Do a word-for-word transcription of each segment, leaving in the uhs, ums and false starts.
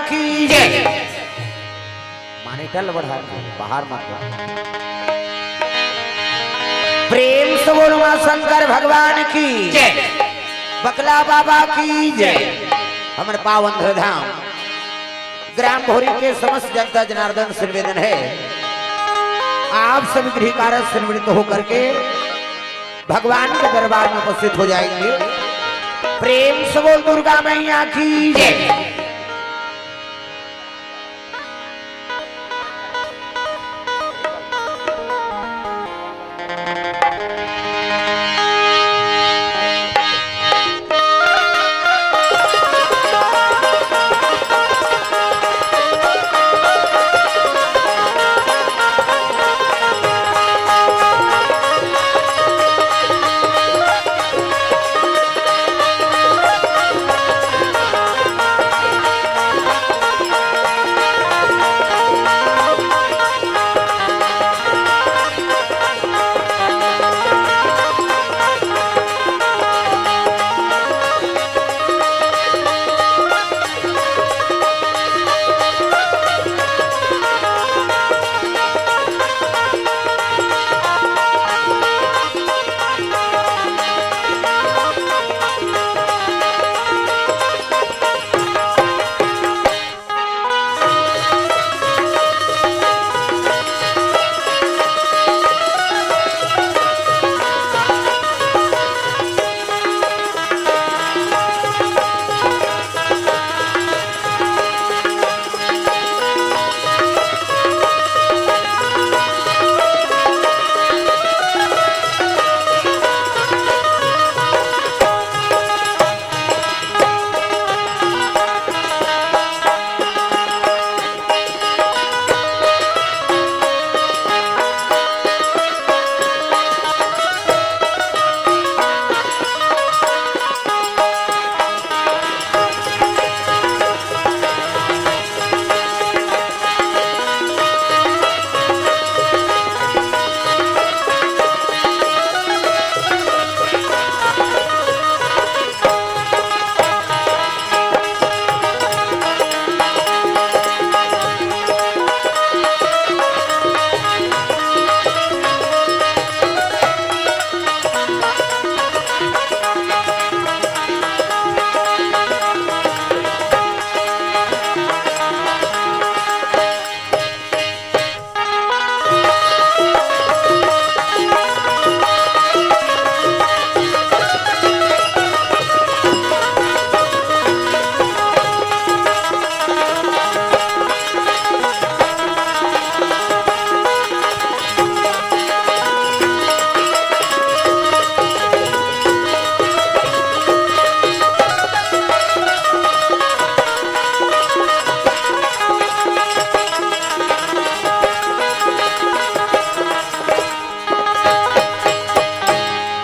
की जय। माने टल बढ़ा के बाहर मत जा। प्रेम से बोल माँ शंकर भगवान की जय। बकला बाबा की जय। हमर पावन धाम ग्राम भोरी के समस्त जनता जनार्दन से निवेदन है, आप सभी गृह कार्य से निवृत्त होकर के भगवान के दरबार में उपस्थित हो जाएंगे। प्रेम से बोल दुर्गा मैया की जय।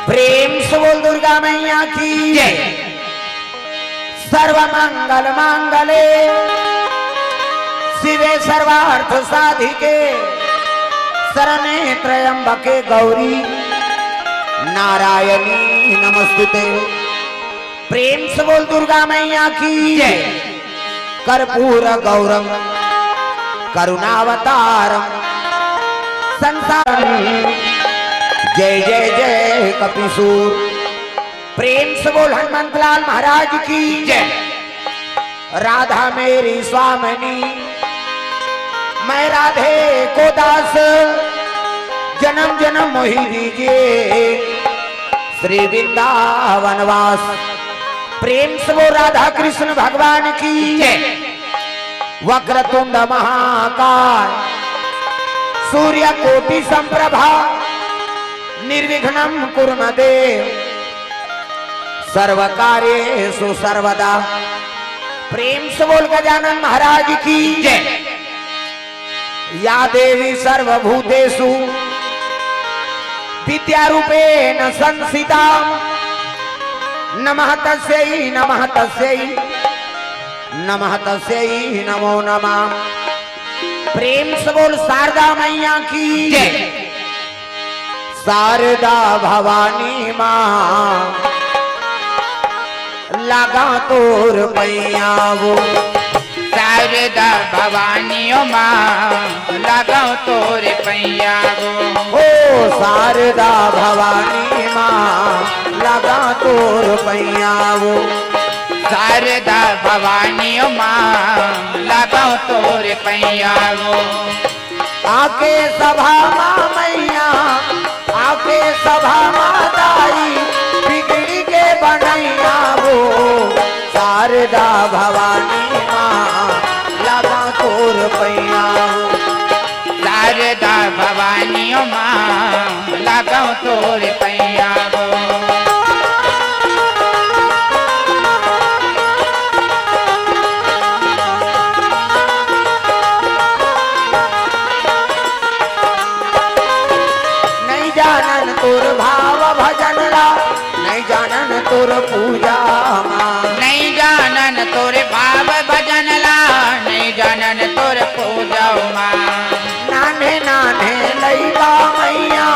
प्रेम से बोल दुर्गा मैया की जय। सर्व मंगल मांगले शिवे सर्वार्थ साधिके शरणे त्र्यंबके गौरी नारायणी नमस्तुते। प्रेम से बोल दुर्गा मैया की जय। कर्पूर गौरम करुणावतारम संसार। जय जय जय कपिसूर। प्रेम से बोल हनुमंतलाल महाराज की जय। राधा मेरी स्वामिनी, मैं राधे को दास, जन्म जन्म मोहि दीजिए श्री वृंदावन वास। प्रेम से बोल राधा कृष्ण भगवान की जय। वक्रतुंड महाकाय सूर्य कोटि संप्रभा निर्विघ्नं कुरु मे देव सर्व कार्येषु सर्वदा। प्रेम से बोल गजानन महाराज की जय। या देवी सर्वभूतेषु विद्यारूपेण संस्थिता नमः तस्यै नमः तस्यै नमः तस्यै नमो नमः। प्रेम से बोल शारदा मैया की जय। शारदा भवानी माँ लागा तोर पैया वो। सर्व भवानी ओ माँ, लगाओ तोरे पैया वो। ओ शारदा भवानी माँ, लगा तोर पैया वो। शारदा भवानी ओ माँ, लगाओ तोरे पैया वो। आके सभा मा मैया, आके सभा मा दाई, बिगड़ी के बनैया वो। शारदा भवानी माँ, लगा तोर पैया वो। शारदा भवानी ओ माँ, लगाओ तोरे पैया वो। नहीं जानन तोर भाव भजन ला, नहीं जानन तोर पूजा मा। नहीं जानन तोर भाव भजन ला, नहीं जानन तोर पूजा मा। नान्हे नान्हे लइका मैया,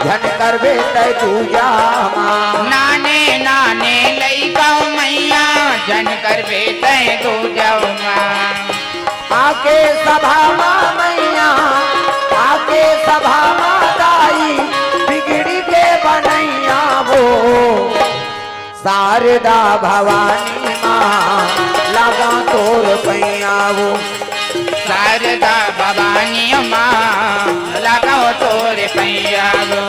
झन करबे तै दूजा मा। नान्हे नान्हे लइका मैया, झन करबे तै दूजा मा। आके सभा मा मैया, आके सभा मा दाई, बिगड़ी के बनैया वो। शारदा भवानी माँ, लगा तोर पैया वो। शारदा भवानी माँ, लगाओ तोरे पैया वो।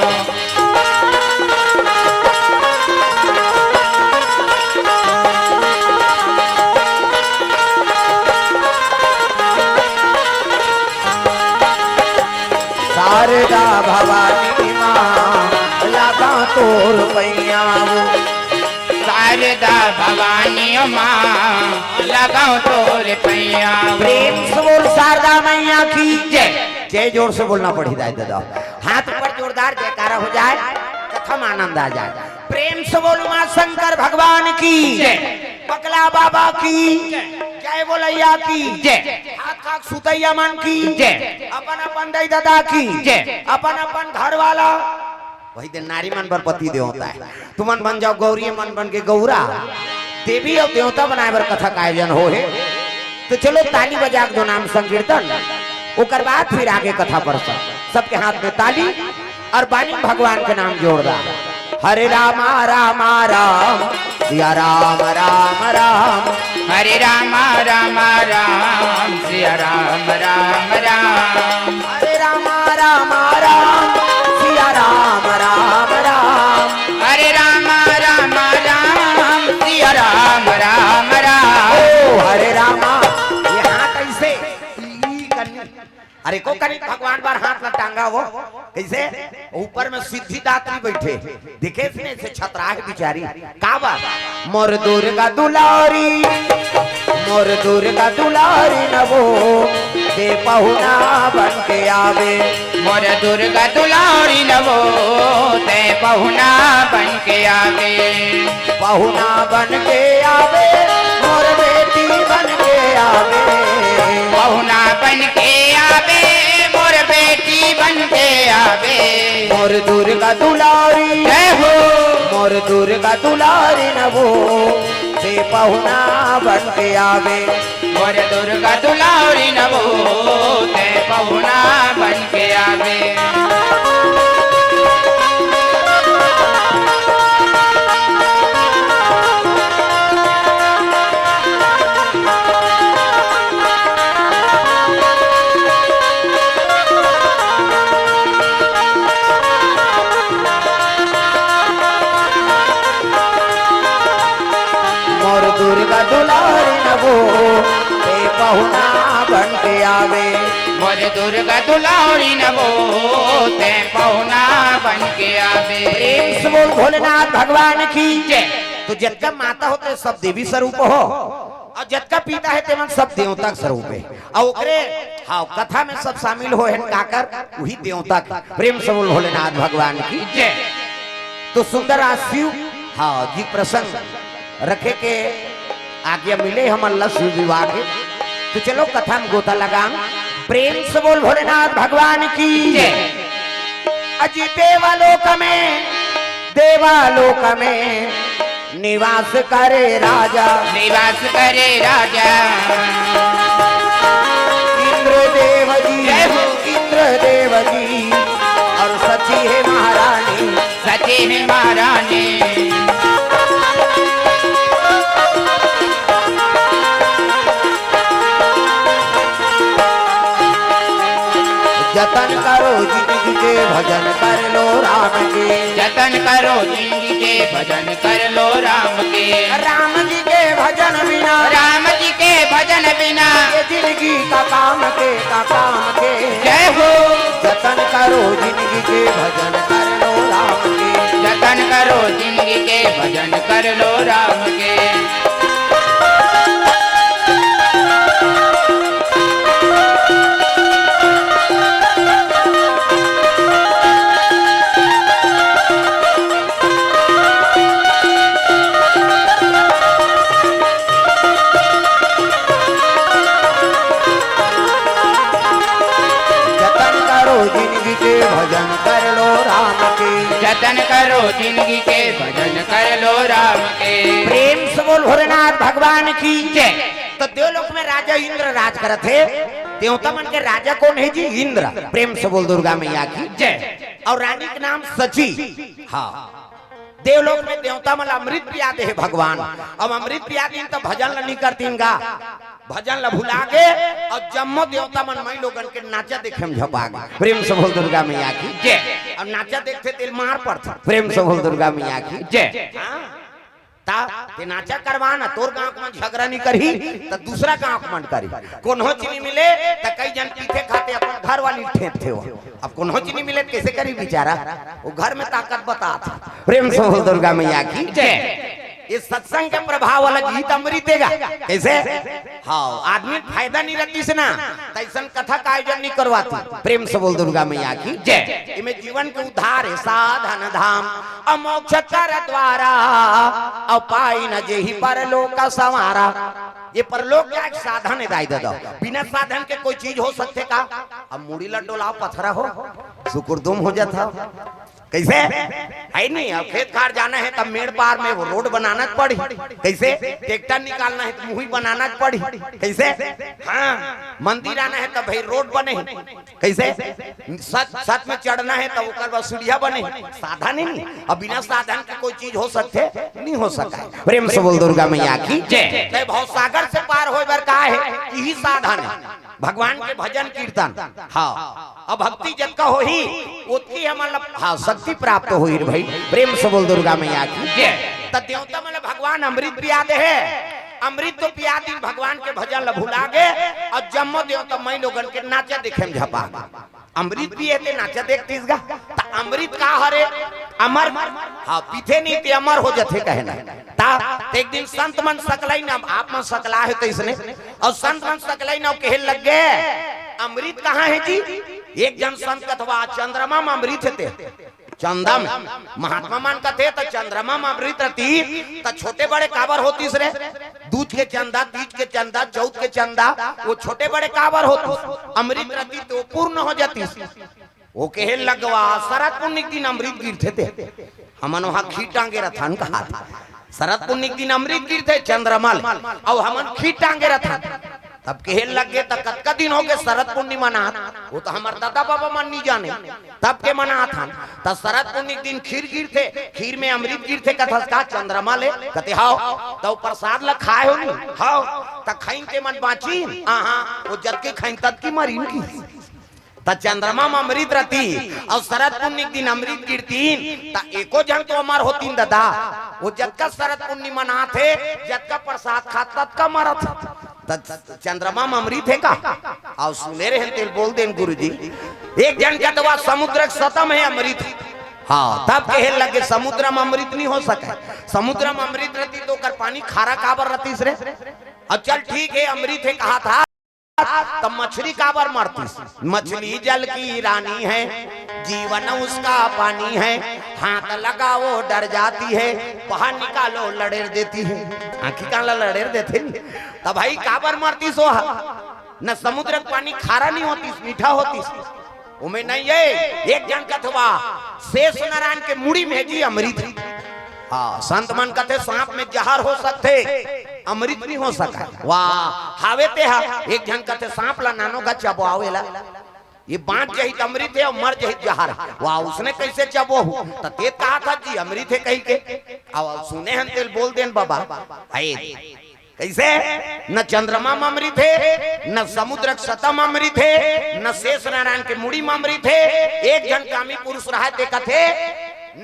शारदा भवानी माँ, लगा तोर पैया वो। शारदा भवानी माँ, लगाओ तोरे पैया। प्रेम से बोल शारदा मैया की जय। जय जोर से बोलना पड़ी दाई दादा। हाथ ऊपर जोरदार जयकारा हो जाए, कथा में आनंद आ जाए। प्रेम से बोल उमा शंकर भगवान की जय। पकला बाबा की जय। जय बोलैया की जय। हाथ खाक सुतैया मन की जय। अपन अपन दाई दादा की जय। अपन अपन घर वाला वही दिन नारी मन बर पति देवता हे। तुमन बन जाओ गौरी, मन बन के गौरा। देवी अउ देवता बनाए बर कथा का आयोजन हो हे। तो चलो ताली बजा के दो नाम संकीर्तन, ओकर बाद फिर आगे कथा प्रसंग। सबके हाथ में ताली अउ बानी भगवान के नाम जोरदार। हरे रामा रामा राम, सिया राम राम राम। हरे रामा रामा राम, सिया राम राम राम। हरे रामा रामा राम, सिया राम राम राम। हरे रामा रामा राम, सिया राम राम राम। ओ हरे रामा, ये हाथ ऐसे, ई कन्नी। अरे को कनी भगवान बर हाथ ला टांगा वो, कैसे? ऊपर में सिद्धिदात्री बैठे, देखे फिर ऐसे छतरा हे बिचारी। का बात? मोर दुर्गा दुलारी, मोर दुर्गा दुलारी न वो, ते पहुना बन के आवे। मोर दुर्गा दुलारी न वो, ते पहुना बन के आवे। पहुना बन के आवे, मोर बेटी बन के आवे। पहुना बन के आवे, मोर बेटी बन के आवे। मोर दुर्गा दुलारी, जय हो। मोर दुर्गा दुलारी न वो, ते पहुना बन के आवे। मोर दुर्गा दुलारी न वो, ते पहुना बन के आवे। मोर दुर्गा दुलारी न वो, ते पहुना बन के आवे। मोर दुर्गा दुलारी न वो, ते पहुना बन के आवे। प्रेम से बोल भोलेनाथ भगवान की जय। तो जतका माता होते सब देवी स्वरूप हो, अउ जतका पिता हे तेमन सब देवता के स्वरूप हे। अउ ओकरे, हाँ, कथा में सब शामिल होहे काकर, उही देवता के। प्रेम से बोल भोलेनाथ भगवान की जय। तो सुंदर आज शिव, हाँ, जी प्रसंग रखे के आज्ञा मिले हमन ला शिव विवाह के। तो चलो कथा में गोता लगान। प्रेम से बोल भोलेनाथ भगवान की जय। अजी देवालोक में, देवालोक में निवास करे राजा। निवास करे राजा। हे महारानी। जतन करो जिंदगी के, भजन कर लो राम के। जतन करो जिंदगी के, भजन कर लो राम के। राम जी के भजन बिना, राम जी के भजन बिना, ये जिंदगी का काम के, का काम के। जय हो। जतन करो जिंदगी के, भजन कर लो राम के। जतन करो जिंदगी के, भजन कर लो राम के। जतन करो जिंदगी के, भजन कर लो राम के। जतन करो जिंदगी के, भजन कर लो राम के। प्रेम से बोल भोलेनाथ भगवान की जय। तो देवलोक में राजा इंद्र राज करत हे। देवता मन के राजा कौन हे जी? इंद्र। प्रेम से बोल दुर्गा मैया की जय। और रानी के नाम सची। हाँ, देवलोक में देवता मन ला अमृत पिया दे हे भगवान। अब अमृत पिया दिन तो भजन ला नहीं करतीन गा, भजन ला भुला गे। और जम्मो देवता मन माई लोगन के नाचा देखे में झपा गे। प्रेम से बोल दुर्गा मैया की जय। और नाचा देखथे तेल मार पड़थे। प्रेम से बोल दुर्गा मैया की जय। हाँ। ता ते नाचा करवा ना, तोर गांव के मन झगड़ा नहीं करही, त दूसरा गांव के मन करही। कोनो च नहीं मिले, त कई जन पीथे खाथे अपन घर वाली ठेपथे हो। अब कोनो च नहीं मिले, त कैसे करी बेचारा? वो घर में ताकत बतात। प्रेम से बोल दुर्गा मैया की जय। ये सत्संग के प्रभाव वाला गीत अमृत देगा। कैसे? हाँ, आदमी फायदा नहीं रहतीस ना, त ऐसन कथा का आयोजन नहीं करवाती। प्रेम से बोल दुर्गा मैया की जय। इमे जीवन के उद्धार हे, साधन धाम अउ मोक्ष कर द्वारा, अउ पाई न जेहि परलोक संवारा। ये परलोक का एक साधन हे दाई ददा, बिना साधन के कोई चीज हो सकथे का? अब मुड़ी ला डोलाव पथरा हो, सुकुरदुम हो जात हो। कैसे? हे नहीं, अब खेत खार जाना हे तब मेड़ पार में वो रोड बनाना पड़ी। कैसे? ट्रैक्टर निकालना हे तो मुही बनाना पड़ी। कैसे? हाँ, मंदिर आना हे तब भाई रोड बने। कैसे? सत, सत में चढ़ना हे तब ओकर बाद सीढ़िया बने। साधन ही नहीं। अब बिना साधन के कोई चीज हो सकथे? नहीं हो सका। प्रेम से बोल दुर्गा मैया की जय। ते भव सागर से पार होय बर का हे? यही साधन हे। भगवान के भजन कीर्तन। हाँ, अब भक्ति जतका होही, ओतकी हमन ला, हाँ, शक्ति प्राप्त होही रे भाई। प्रेम से बोल दुर्गा मैया की जय। त देवता मन ला भगवान अमृत पिया दे हे, अमृत तो पिया दिन भगवान के भजन ला भुला गे, अउ जम्मो देवता माई लोगन के नाचा देखे में झपा गे। अमृत पिए ते नाचा देखतीस गा, त अमृत का हरे? अमर, हाँ, पीथे नहीं ते अमर हो जथे कहे ना। ता, ते एक दिन संत मन सकलाइन, अब आप मन सकला हे तो इसने, अउ संत मन सकलाइन अउ कहे लग गे, "अमृत कहाँ हे जी?" एक जन संत कथे, "चंद्रमा में अमृत हे ते।" चंदा में, महात्मा मन कथे, "त चंद्रमा में अमृत रहती, त छोटे बड़े काबर होतीस रे? दूज के चंदा, तीज के चंदा, चौथ के चंदा, वो छोटे बड़े काबर होतीस? अमृत रहती तो पूर्ण हो जातीस।" वो कहे लगवा, "शरद पुन्नी के दिन अमृत गिरथे ते।" हमन वहाँ खीर टांगे रथन कहा था। शरद पुन्नी के दिन अमृत गिरथे चंद्रमा ले, अउ हमन खीर टांगे रथन। तब कहे लग गे, "त कतका दिन हो गे शरद पुन्नी मनात?" वो तो हमर दादा बाबा मन नहीं जाने, तब के मनात हन। "त शरद पुन्नी के दिन खीर गिरथे, खीर में अमृत गिरथे, कथस का चंद्रमा ले?" कथे, "हाव।" "त वो प्रसाद ला खाए हो नी?" "हाव।" "त खाइन ते मन बाँचिन?" "आहा, वो जतके खाइन ततकी मरिन की।" त चंद्रमा म अमृत रहती अउ शरद पुन्नी के दिन अमृत गिरतीन, त एको झन तो अमर होतीन ददा। वो जतका शरद पुन्नी मनात हे, जतका प्रसाद खात, ततका मरत हे। त चंद्रमा म अमृत हे का? अउ सुने रहेन तेल बोल देन गुरुजी। एक झन कथे वा समुद्र के सतम हे अमृत। हाँ, तब कहे लगे समुद्र म अमृत नहीं हो सके। समुद्र म अमृत रहती तो ओकर पानी खारा काबर रहतीस रे? अब चल ठीक हे, अमृत हे कहा था। त मछली काबर मरतीस? मछली जल की रानी है, जीवन उसका पानी है, हाथ लगाओ डर जाती है, बाहर निकालो लड़ेर देती है। आँखी कान ला लड़ेर देथे नी। त भाई काबर मरतीस वो ह? न समुद्र के पानी खारा नहीं होतीस, मीठा होतीस। ओमे नहीं हे, एक झन कथे वा, शेष नारायण के मुड़ी में जी अमृत हे। हाँ, संत मन कथे सांप में जहर हो सकथे, अमृत नहीं हो सका। वाह, हावे ते हा, एक झन कथे सांप ला नानो गा चबवावे ला, ये बाँच जही त अमृत हे अउ मर जही त जहर हे। वाह, उसने कैसे चबो हो? त तें कहा था जी अमृत हे कही के। अब सुने हन तेला बोल देन बाबा। हे, कैसे? न चंद्रमा म अमृत हे, न समुद्र के सतह म अमृत हे, न शेष नारायण के मुड़ी म अमृत हे। एक झन कामी पुरुष रहय, तें कथे,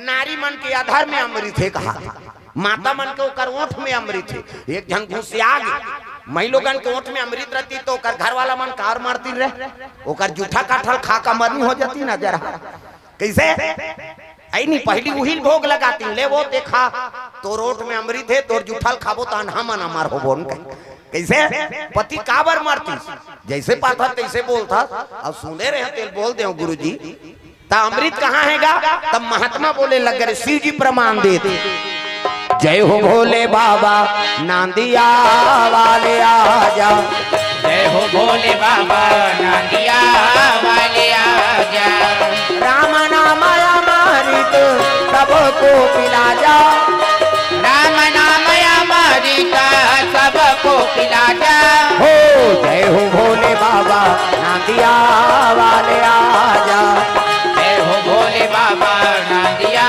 नारी मन के अधर में अमृत हे कहा था। माता मन के ओकर ओठ में अमृत हे। एक झन घुसिया गे, माई लोगन के ओठ में अमृत रहती त ओकर घर वाला मन काबर मरतिन रे, ओकर जूठा काठल खा का मरनी हो जाती ना जरा। कैसे? अई नहीं, पहिली उही ल भोग लगातिन, ले वो तें खा, तोर ओठ में अमृत हे, तोर जूठा ल खाबो त अनहा मन अमर होबो न कहे। कैसे? पति काबर मरतिस? जैसे पाथस तैसे बोलथस। अब सुने रहे तेला बोल देंव गुरुजी, त अमृत कहाँ हे गा? तब महात्मा बोले लग रे, शिव जी प्रमाण देत। जय हो भोले बाबा, नांदिया वाले आजा। जय हो भोले बाबा, नांदिया वाले आजा। राम नाम अमृत सबको पिला जा। राम नाम अमृत सबको पिला जा। हो, जय हो भोले बाबा, नांदिया वाले आजा। जय हो भोले बाबा, नांदिया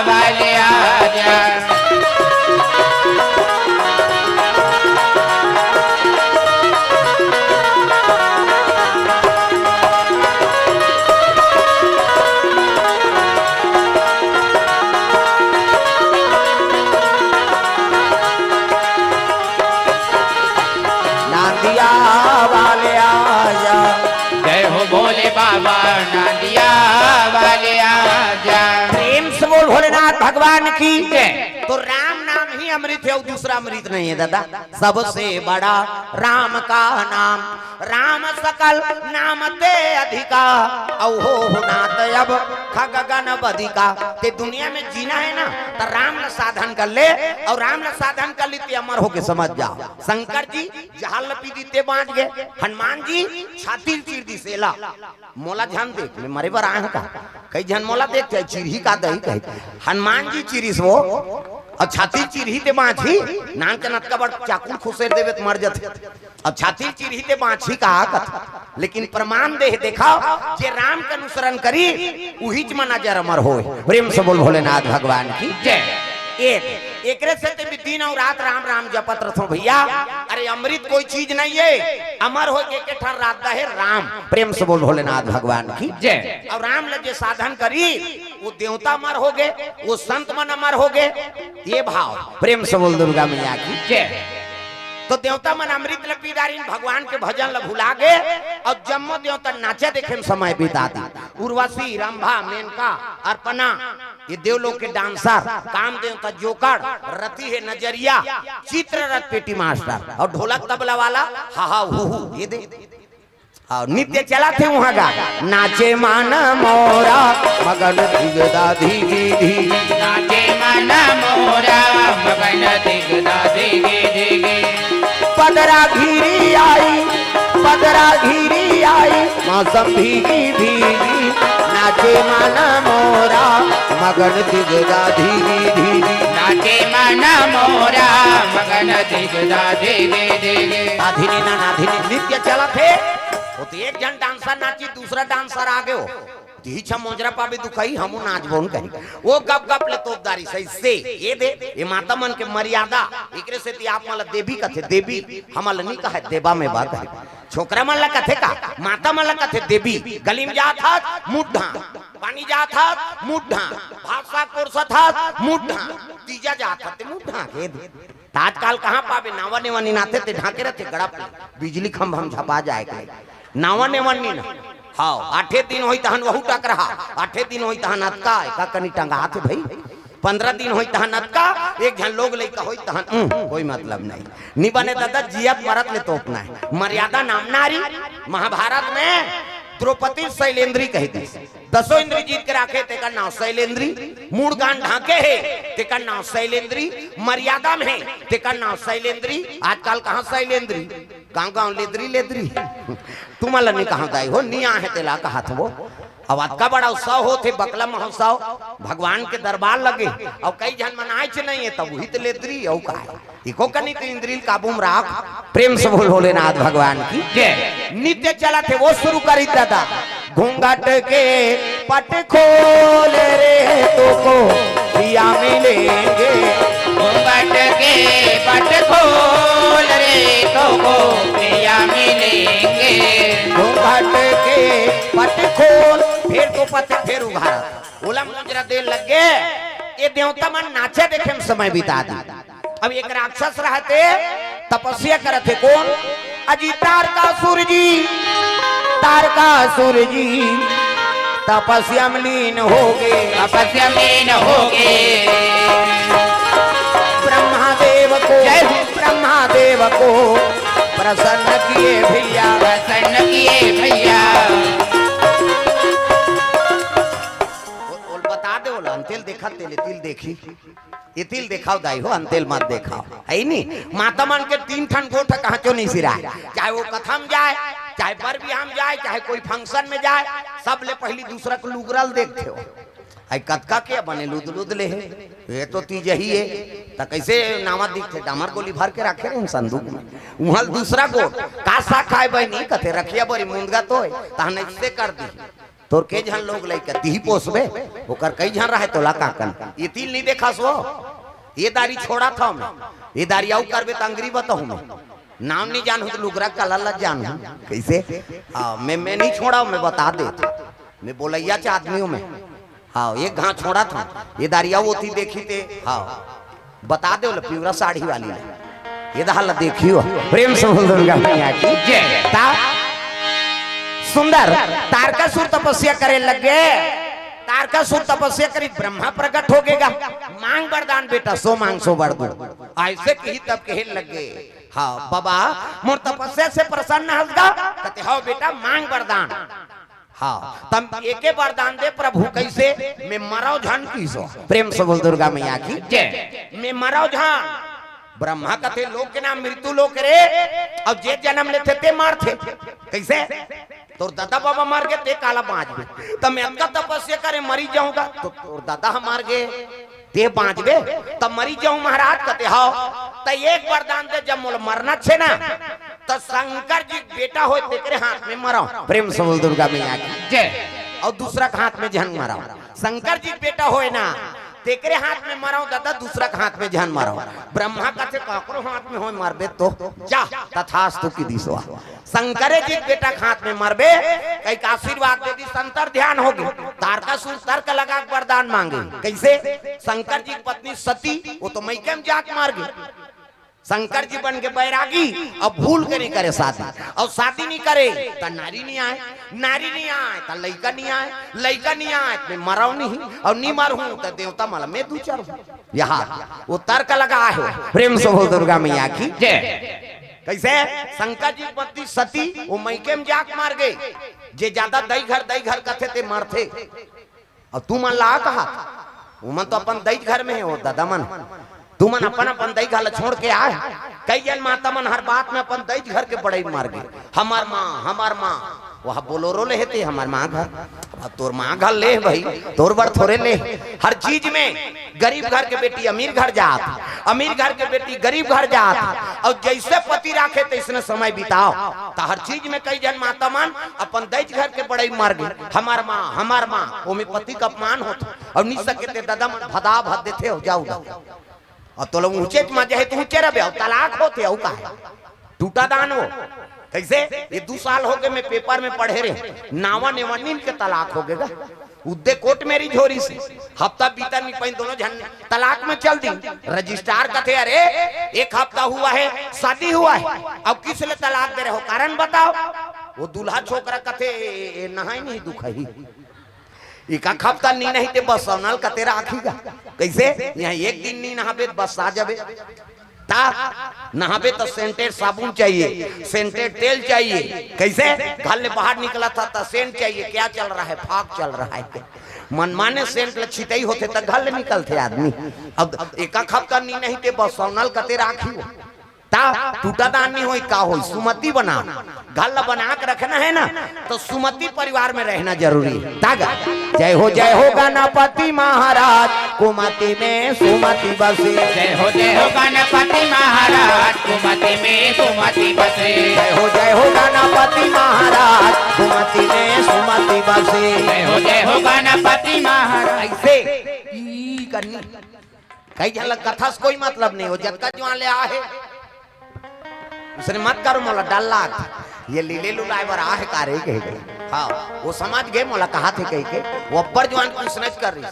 वाले आजा। नांदिया वाले आजा। जय हो भोले बाबा, नांदिया वाले आजा। प्रेम से बोल भोलेनाथ भगवान की जय। तो राम नाम ही अमृत हे, अउ दूसरा अमृत नहीं हे दादा। सबसे बड़ा राम का नाम, राम सकल नाम ते अधिका, अउ होहु नाथ अब खग गण बधिका। तें दुनिया में जीना हे ना, त राम ल साधन कर ले, अउ राम ल साधन कर ले, तें अमर होके समझ जा। शंकर जी जहर ल पी दिस तें बाँच गे, हनुमान जी छाती ल चीर दिस एला, मोला झन देख, मैं मरे बर आए हँव का? कई झन मोला देख के चिरही का दही कही। हनुमान जी चीरिस वो, अउ छाती ल चीरही तें बाँचही, नान के नतका बड़ चाकू ल खुसेर देबे त मर जथे। अउ छाती ल चीरही तें बाँचही का कथे। लेकिन प्रमाण दे हे, देखव, जे राम के अनुसरण करी, उहीच म नजर अमर होय। प्रेम से बोल भोलेनाथ भगवान की जय। ए, एकरे सेती दिन अउ रात राम राम जपत रथों भइया। अरे अमृत कोई चीज नहीं हे, अमर होय के एक ठन रद्दा हे राम। प्रेम से बोल भोलेनाथ भगवान की जय। अउ राम ल जे साधन करी, वो देवता अमर होगे, वो संत मन अमर होगे। ये भाव, प्रेम से बोल दुर्गा मैया की जय। तो देवता मन अमृत ल पी डारिन, भगवान के भजन ल भुला गे, अउ जम्मो देवता नाचा देखे म समय बिता दिस। उर्वशी, रंभा, मेनका, अर्पणा, ये देवलोक के डांसर, काम देवता जोकड़, रति हे नजरिया, चित्ररथ पेटी मास्टर, अउ ढोलक तबला वाला, हा हा हू हू, ये दे। अउ नृत्य चलत हे उहाँ गा, नाचे मन मोरा, मगन धिग दा धिगी धी। नाचे मन मोरा, मगन धिग दा धिगी धिगी। पदरा घिरी आई, पदरा घिरी आई, मौसम भीगी भीगी। नाचे मन मोरा, मगन धिग दा धिगी धिगी। नाचे मन मोरा, मगन धिग दा धिगी धिगी। अधीनी ना, अधीनी नृत्य चलत हे। वो तो एक झन डांसर नाची, दूसरा डांसर आगे हो। तिही छा मोजरा पाबे दुखाही, हमू नाचबो न कही। वो गप गप ले तोप डारिस अइसे। ये दे, ये माता मन के मर्यादा। एकरे सेती आप मन ला देवी कथे, देवी। हमन ला नी कहे, देवा में बा कहे। छोकरा मन ला कथे का? माता मन ला कथे देवी। गली में जात हस, मुठ ढांक। पानी जात हस, मुठ ढांक। भात साग परोसत हस, मुठ ढांक। तीजा जात हस, ते मुठ ढांक, ये दे। त आजकाल कहाँ पाबे, नावा नेवा निनाथे ते ढांके रथे गड़प ले, बिजली खंभा म झपा जाए के। नावा नेवा नीन। हव, आठे दिन होई तहन वहू टकरहा, आठे दिन होई तहन अतका, एका कनी टंगात हे भई। पंद्रह दिन होई तहन अतका, एक झन लोग लइका होई तहन, उम, कोई मतलब नहीं। नी बने दादा, जियत मरत ले तोपना हे। मर्यादा नाम नारी, महाभारत में द्रौपदी शैलेंद्री कहि दिस। दसों इंद्री जीत के राखे, तेकर नाव शैलेंद्री। मूड़ कान ढांके हे, तेकर नाव शैलेंद्री। मर्यादा में हे, तेकर नाव शैलेंद्री। आजकाल कहाँ शैलेंद्री? गांव गांव लेदरी लेदरी। तुमन ला नी कहांव दाई हो, नी आहे तेला कहात हो। अब अतका बड़ा उत्सव होत हे, बकला महोत्सव, भगवान के दरबार लगे, अउ कई झन मन आएच नहीं हे, तब उही त लेदरी, अउ का हे? इको कनी तो इंद्री ल काबू म राख। प्रेम से बोल भोलेनाथ भगवान की जय। नृत्य चलत हे, वो शुरू करी दादा। घूंघट के पट खोल रे, तोको पिया मिलेंगे। घूंघट के पट खोल रे, तोको पिया मिलेंगे। घूंघट के पट खोल, फेर तो पट फेर उघारा। ओला मुजरा दे लगे, ये देवता मन नाचे देखे में समय बिता दी। अब एक राक्षस रहते, तपस्या करत हे कोन? अजी तारकासुर जी, तारकासुर जी तपस्या में लीन हो गए। तपस्या में लीन हो गए। ब्रह्मा देव को, जय हो। ब्रह्मा देव को प्रसन्न किए भैया। प्रसन्न किए भैया। बोल, बोल, बता दे, बोला, अंतेल देखा, तेले तिल देखी। ये तिल देखाव दाई हो, अंतेल मत देखाव, है नी? माता मन के तीन ठन गोठ कहांचो नहीं सिराय, चाहे वो कथा में जाय, चाहे बर बिहाव में जाय, चाहे कोई function में जाय, सबले पहली दूसरा के लुगरा ल देखथे हो। आई कतका के बने लुद लुद ले हे, ये तो तीज ही है, त कैसे नावा दिखथे? डामर गोली भर के रखे रहे संदूक में, उहां ल दूसरा गोठ का सा खाए बहनी, कथे रखिया बरी मुंदगा तो है, तहन ऐसे कर दी। तोर के झन लोग लइका तिही पोसबे, ओकर कई झन रहे तोला काकन। ये तिल नहीं देखा सो, ये दारी छोड़ा था मैं, ये दारी आऊ करबे त अंगरी बताहूं मैं। नाम नहीं जानहूं त लुगरा कला ला जानहूं। कैसे? हाँ, मैं, मैं नहीं छोड़ा, मैं बता दे। मैं बोलैया च आदमी हूं मैं। हाँ, एक घां छोड़ा था, ये दारी आऊ ओती देखी ते। हाँ। बता दे बोले, पिवरा साड़ी वाली ला। ये दहा ला देखियो। प्रेम से बोल दुर्गा मैया की जय। ता सुंदर तारकासुर तपस्या करे लग गए। तारकासुर तपस्या करी, ब्रह्मा प्रकट हो गेगा। मांग वरदान बेटा, सो मांग सो बर दूं। ऐसे कही तब कहे लग गए, हाँ बाबा, मोर तपस्या से प्रसन्न हस गा? कथे, "हव बेटा, मांग वरदान।" हाँ, तब एके वरदान दे प्रभु, कैसे? मैं मरव झन किसो। प्रेम से बोल दुर्गा मैया की जय। मैं मरव झन। ब्रह्मा कथे, "लोक के नाम मृत्यु लोक रे, अउ जे जन्म लेथे ते मरथे।" कैसे? तोर दादा बाबा मर गे, ते काला बांचबे? त मैं अतका तपस्या करे मरी जाहूं गा, त तोर दादा ह मर गे, ते बांचबे, त मरी जाहूं महाराज। कथे, "हव।" त एक वरदान दे, जब मोला मरना छे ना, त शंकर जी के बेटा होय, तेकरे हाथ में मरव। प्रेम से बोल दुर्गा मैया की जय। अउ दूसरा के हाथ में झन मरव। शंकर जी के बेटा होय ना, तेकरे हाथ में मरव दादा, दूसरा के हाथ में झन मरव। ब्रह्मा कथे, "काकरो हाथ में होय मरबे तो जा।" तथास्तु की दिसवा। शंकरे जी के बेटा के हाथ में मरबे, कई का आशीर्वाद दे दी, संतर ध्यान हो गे। तारकासुर तर्क लगा के वरदान मांगे। कैसे? शंकर जी की पत्नी सती, वो तो मइके में जाके मर गे। शंकर जी बन के बैरागी, अब भूल के नहीं करे शादी, अउ शादी नहीं करे त नारी नहीं आय, नारी नहीं आय त लइका नहीं आय, लइका नहीं आय त मैं मरव नहीं, अउ नहीं मरहूं त देवता मला मैं दू चार हूं। यहाँ वो तर्क लगा है। प्रेम से बोल दुर्गा मैया की जय। कैसे? शंकर जी की पत्नी सती, वो मइके में जाके मर गे। जे ज्यादा दई घर, दई घर कथे ते मरथे। अउ तुमन ला कहा, उमन तो अपन दई घर में हे, वो दादा मन, तुमन अपन अपन दई घर ला छोड़ के आय। कई जन माता मन हर बात में अपन दई घर के बड़ई मर गे, "हमर माँ, हमर माँ।" वह बोलोरो ले हे ते, "हमर माँ घर।" अब तोर माँ घर ले भाई, तोर बर थोरे ले। हर चीज में गरीब घर के बेटी अमीर घर जात, अमीर घर के बेटी गरीब घर जात, अउ जैसे पति राखे तैसने समय बिताव। त हर चीज में कई जन माता मन अपन दई घर के बड़ई मर गे, "हमर माँ, हमर माँ", ओमे पति का अपमान होत। अउ नहीं सके ते दादा मन भदा भद देथे, "हो जाओ।" अउ तोला ऊंचे च मा जाहे त ऊंचे रबे, अउ तलाक होथे, अउ का हे? टूटा दान वो। कैसे? ये दू साल हो गए, मैं पेपर में पढ़े रहे, नावा नेवा नीन के तलाक हो गेगा। उद्दे कोर्ट मेरी झोरी से हफ्ता बीता नहीं पाइन, दोनों झन तलाक में चल दी। रजिस्ट्रार कथे, "अरे, एक हफ्ता हुआ है, शादी हुआ है, अब किस लिए तलाक दे रहे हो, कारण बताओ।" वो दूल्हा छोकरा कथे, "ए, ए, नहाई नहीं दुखही।" इका खपता नी नहीं ते बस सौनल कते राखी गा। कैसे? यहाँ एक दिन नी नहाबे त बस आ जाबे। ता नहाबे त सेंटेड साबुन चाहिए, सेंटेड तेल चाहिए। कैसे? घर ले बाहर निकला था त सेंट चाहिए। क्या चल रहा है? फाग चल रहा है। मनमाने सेंट ल छितई होथे त घर ले निकलथे आदमी। अब एका खपता नी नहीं ते बस सौनल कते राखी हो। ता टूटा दान नहीं होई, का होई? सुमति बना, घर ला बना के रखना है ना, तो सुमति परिवार में रहना जरूरी है। तागा जय हो, जय हो गणपति महाराज, कुमति में सुमति बसे। जय हो, जय हो गणपति महाराज, कुमति में सुमति बसे। जय हो, जय हो गणपति महाराज, कुमति में सुमति से। जय हो, जय हो गणपति महाराज। ऐसे ई करनी। कई झन ला कथा से कोई मतलब नहीं हो, जतका जुआन ले आहे। उसने मत करो, मोला डर लाग। ये लीले लुलाए बर आहे का रे कह के। हाँ, वो समझ गए मोला कहा थे कह के। वो अब्बर जुआन कुछ नहीं कर रही।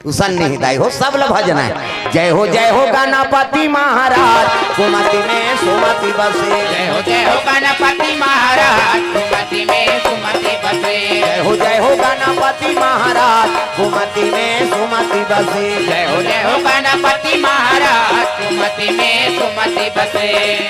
उसन नहीं दाई हो, सब ल भजना हे। जय हो, जय हो गणपति महाराज, सुमति में सुमति बसे। जय हो, जय हो गणपति महाराज, सुमति में सुमति बसे। जय हो, जय हो गणपति महाराज, सुमति में सुमति बसे। जय हो, जय हो गणपति महाराज, सुमति में सुमति बसे।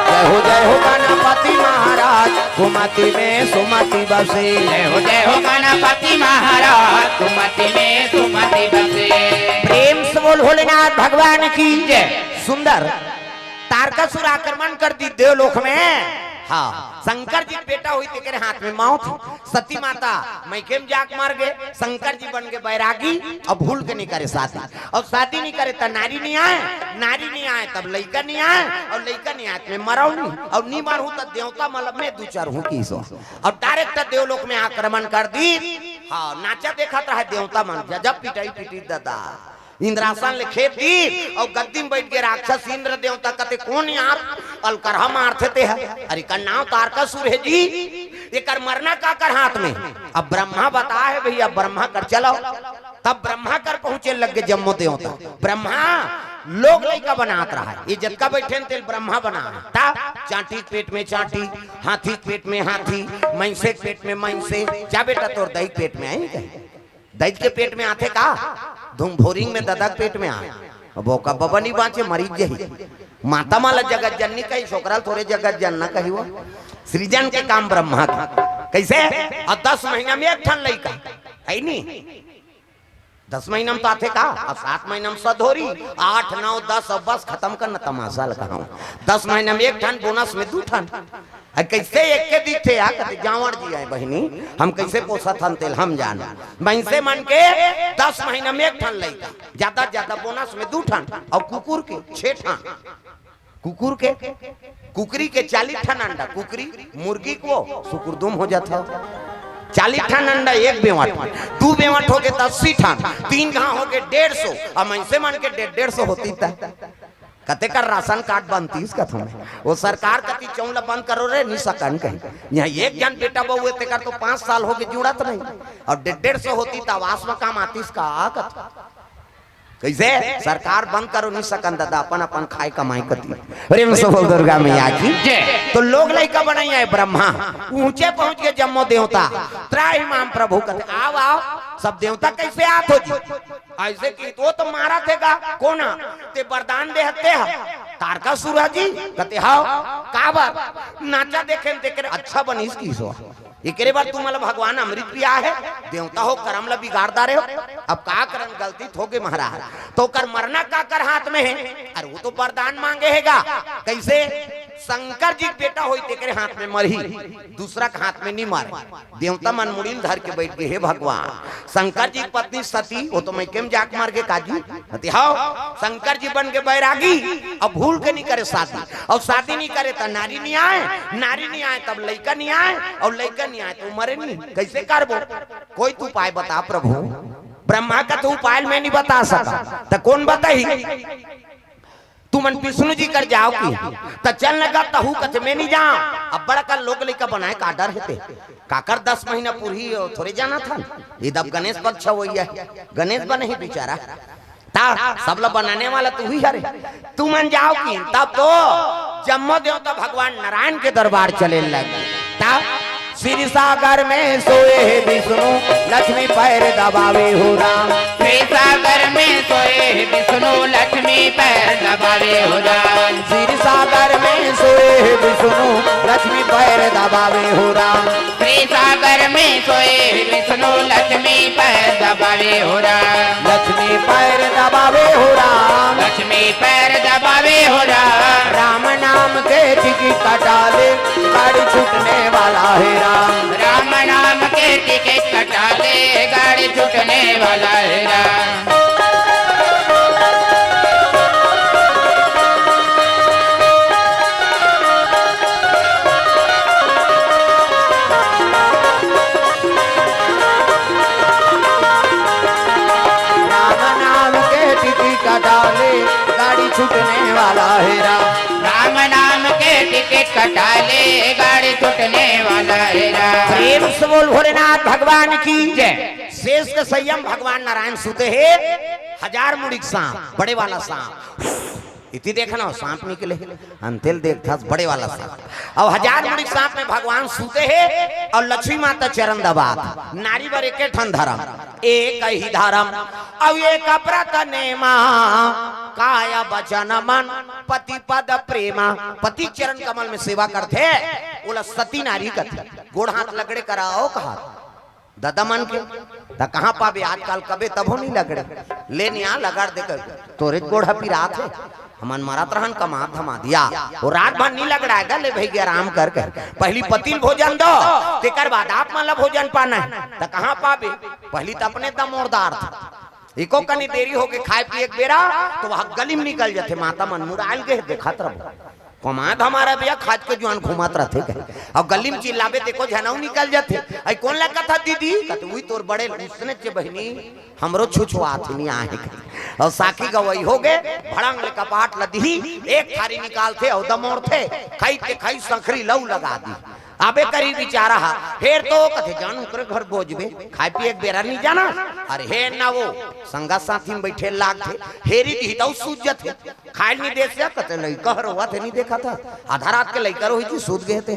जय हो, जय हो गणपति महाराज, सुमति में सुमति बसे। जय हो, जय हो गणपति महाराज, सुमति में सुमति बसे। प्रेम से बोल भोलेनाथ भगवान की जय। सुंदर तारकासुर आक्रमण कर दी देवलोक में। हाँ, शंकर जी के बेटा होई तेकरे हाथ में मौत। सती माता मइके में जाके मर गे। शंकर जी बन गे बैरागी, अब भूल के नहीं करे शादी। अब शादी नहीं करे त नारी नहीं आए, नारी नहीं आए तब लइका नहीं आए, और लइका नहीं आए त मैं मरऊ नहीं, और नहीं मरहूँ त देवता मतलब मैं दू चार हूँ की सो। और डायरेक्ट देवलोक में आक्रमण कर दी। हाँ, नाचा देखत रहे देवता मन, गजब पिटाई पिटी दादा। इंद्रासन ले खेद दी और गद्दी में बैठ के राक्षस इंद्र देवता कथे, "कौन यार अलकरहा मारथे ते ह? अरे, एकर नाव तारकासुर हे जी, एकर मरना काकर हाथ में?" अब ब्रह्मा बता हे भैया, ब्रह्मा कर चलो। तब ब्रह्मा कर पहुंचे लग गे जम्मो देवता। ब्रह्मा लोग लइका बनात रहा हे, ये जतका बैठे न तेल ब्रह्मा बना हे। ता चांटी के पेट में चांटी, हाथी के पेट में हाथी, मइनसे के पेट में मइनसे। जा बेटा, तोर दई के पेट में आई कहीं? दई के पेट में आथे का? धुम भोरिंग में ददा के पेट में आए। अब ओका बबा नहीं बाँचे, मरीज जही। माता माला जगत जननी कही, छोकरा ल थोरे जगत जनना कही वो। सृजन के काम ब्रह्मा के। कैसे? और दस महीना में एक ठन लइका। है नी? दस महीना में तो आथे का? और सात महीना में सधोरी, आठ, नौ, दस, अब बस खत्म करना तमाशा लगा हूँ। दस महीना में एक ठन, बोनस में दू ठन। अरे कैसे एक के दिखथे यार, कथे जांवर जी आए बहिनी, हम कैसे पोसत हन तेल हम जान। मइनसे मन के दस महीना में एक ठन लइका, ज्यादा ज्यादा बोनस में दू ठन, और कुकुर के छह ठन। कुकुर के, कुकरी के चालीस ठन अंडा, कुकरी, मुर्गी को सुकुरदुम हो जाता हो। चालीस ठन अंडा एक बेवट, दू बेवट हो गए तो अस्सी ठन, तीन घाव हो गए डेढ़ सौ, और मइनसे मन के डेढ़ डेढ़ सौ होती त कते कर राशन कार्ड बनतीस कथों में। वो सरकार कती चौं ल बंद करो रे, नी सकन कहीं। यहाँ एक जन बेटा बहू हे, तेकर तो पाँच साल हो गए जुड़त नहीं। और डेढ़ डेढ़ सौ होती त आवास में काम आतीस का कत। कैसे? सरकार बंद करो, नी सकन दादा, अपन अपन खाए कमाई कती। प्रेम से बोल दुर्गा मैया की। जय। तो लोग लइका बनाई है ब्रह्मा, ऊंचे पहुंच गए जम्मो देवता। त्राहि माम प्रभु कथे, आओ आओ, सब देवता कैसे आत हो जी? ऐसे की तो, तो मारा थे गा, कोना? ते वरदान दे हते हा, तारकासुर हा जी, कते हाव, काबर? नाचा देखे न तेकरे अच्छा बनिस की सो। एकरे बर तुमला भगवान अमृत पिया है, देवता हो करम ला बिगाड़ डारे हो। अब का करन, गलती तो हो गई महाराज, तो कर मरना का कर हाथ में है। अरे वो तो वरदान मांगे है गा, कैसे? शंकर जी के बेटा होई तेकरे हाथ में मरही, दूसरा के हाथ में नहीं मारे। देवता मन मुड़ी ल धर के बैठ गए, "हे भगवान, शंकर जी की पत्नी सती, वो तो मइके में जाके मर गए काजी।" कथे, "हव, शंकर जी बन के बैरागी, अब भूल के नहीं करे शादी, और शादी नहीं करे त नारी नहीं आए, नारी नहीं आए तब लइका नहीं आए, और लइका नहीं आए तो मरे नहीं, कैसे करबो? कोई तो उपाय बता प्रभु।" ब्रह्मा कथे, "उपाय मैं नहीं बता सका, त कौन बताही?" तुमन विष्णु जी कर जाव कि, त चल न गा तहू कथे, "मैं नहीं जाव।" अब बड़का लोग लइका बनाए का डर हे ते। काकर दस महीना पूरी थोरे जानत हन। ये दब गणेश पक्ष होइया हे। गणेश बने ही बेचारा। ता सब ला बनाने वाला तू ही हरे। तुमन जाव कि, तब तो जम्मो देवता भगवान नारायण के दरबार चले लग। ता क्षीर सागर में सोए हे विष्णु, लक्ष्मी पैर दबावे हो राम। क्षीर सागर में सोए हे विष्णु, लक्ष्मी पैर दबावे हो राम। क्षीर सागर में सोए हे विष्णु, लक्ष्मी पैर दबावे हो राम। क्षीर सागर में सोए हे विष्णु, लक्ष्मी पैर दबावे हो राम। लक्ष्मी पैर दबावे हो राम। में पैर दबावे हो राम। राम नाम के टिकट कटा ले, गाड़ी छूटने वाला है राम। राम नाम के टिकट कटा ले, गाड़ी छूटने वाला है राम। राम नाम के टिकट कटा ले, गाड़ी छूटने वाला है राम। राम नाम के टिकट कटा ले, गाड़ी छूटने वाला है राम। प्रेम से बोल भोलेनाथ भगवान की जय। शेष के संयम भगवान नारायण सुते हे, हजार मुड़ी के सांप, बड़े वाला सांप। इति देखना हो, सांप निकले, अंतेल देखथस, बड़े वाला सांप। अब हजार मुड़ी सांप में भगवान सूते हे, अउ लक्ष्मी माता चरण दबात। नारी बर एके ठन धरम, एक ही धरम, अउ एक व्रत नेमा, काय बचन मन पति पद प्रेमा। पति चरण कमल में सेवा करथे, ओला सती नारी कथे। गोड़ हाथ लगड़े कराओ कहा ददा मन के, त कहाँ पाबे आजकल, कबे तभो नहीं लगड़े। ले निया लगड़ दे कर, तोरे गोड़ ह पिरात हे, हमन मरत रहन कमात धमादिया, वो रात भर नहीं लगड़ाएगा, ले भाई आराम कर कर। पहली पतिल भोजन दो, तेकर बाद आप मन ला भोजन पाना है, त कहाँ पाबे? पहली त अपने दमोरदार था, एको कनी देरी होके खाए पिए के बेरा, तो वहाँ गली में निकल जाथे, माता मन मुड़ाइल गए, देखत रहो। कमात हमारा भैया खाज के जुआन घूमत रथे कहे। अब गली में चिल्लाबे देखो झनऊ निकल जाथे। आई कौन ला कथा दीदी? कथे उही तोर बड़े उसने चे बहिनी हमरो छुछुआत ही नहीं आहे कहे। और साखी गवई हो गए, भड़ंग ले कपाट ल दिही, एक थारी निकालथे और दमोड़थे, खाई ते खाई संखरी लऊ लगा दी। आबे करी बिचारा हा, हेर तो कथे जान ओकरे घर बोजबे, खाए पिए के बेरा नहीं जाना। अरे हे ना वो संगा साथी में बैठे लागथे, हेरी दिही तऊ सूझ जथे। खाए नहीं दे से कते लइका हर होवत हे, नहीं देखा था। आधा रात के लइका रोही जी सूत गए थे।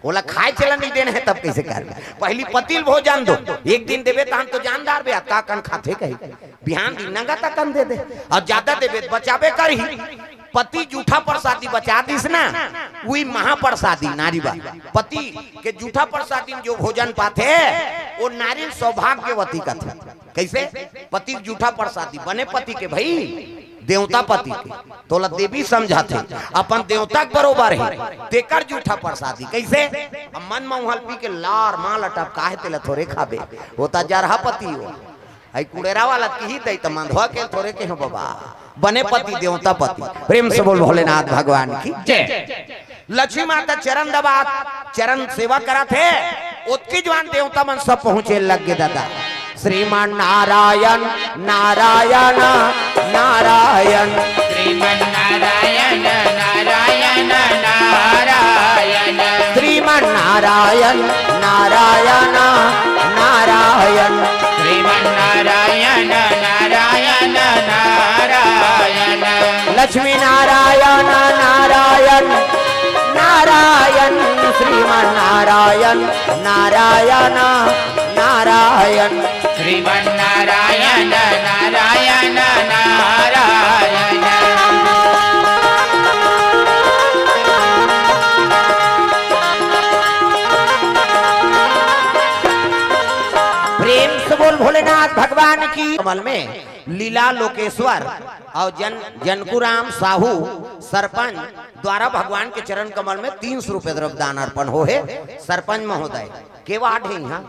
ओला खाए चला नहीं देने है, तब कैसे कर? पहली पतिल भोजन दो, एक दिन देवे तहन तो जानदार बे, अतका कन खाथे कही। बिहान दिन नंगा तकन दे दे, और ज्यादा देवे तो बचाबे करही। पति जूठा प्रसादी बचा दिस ना, वही महाप्रसादी नारी बा। पति के जूठा प्रसादी में जो भोजन पाथे, वो नारी सौभाग्यवती कथे। कैसे? पति के जूठा प्रसादी, बने पति के भाई, देवता पति के, तोला देवी समझाथे, अपन देवता के बरोबर हे, तेकर जूठा प्रसादी। कैसे? अब मन म उहल पी के लार माल अटप काहे तेला थोरे खाबे, वो त जरहा पति हो। आई कुड़ेरा वाला किही दई त मंधवा के थोरे के हो बाबा, बने पति देवता पति। प्रेम से बोल भोलेनाथ भगवान की जय। लक्ष्मी माता चरण दबात, चरण सेवा करत हे, ओतकी जुआन देवता मन सब पहुंचे लग गे दादा। श्रीमान नारायण, नारायण, नारायण। श्रीमन नारायण, नारायण, नारायण। श्रीमान नारायण, नारायण, नारायण। श्रीमन नारायण, नारायण, नारायण। लक्ष्मी नारायण, नारायण, नारायण। श्रीमन नारायण, नारायण, नारायण। श्रीमन नारायण, नारायण, नारायण। प्रेम से बोल भोलेनाथ भगवान की। कमल में लीला लोकेश्वर और जन, जनकुराम साहू सरपंच द्वारा भगवान के चरण कमल में तीन सौ रुपये द्रव्य दान अर्पण हो हे। सरपंच महोदय के वार्ड हे यहाँ?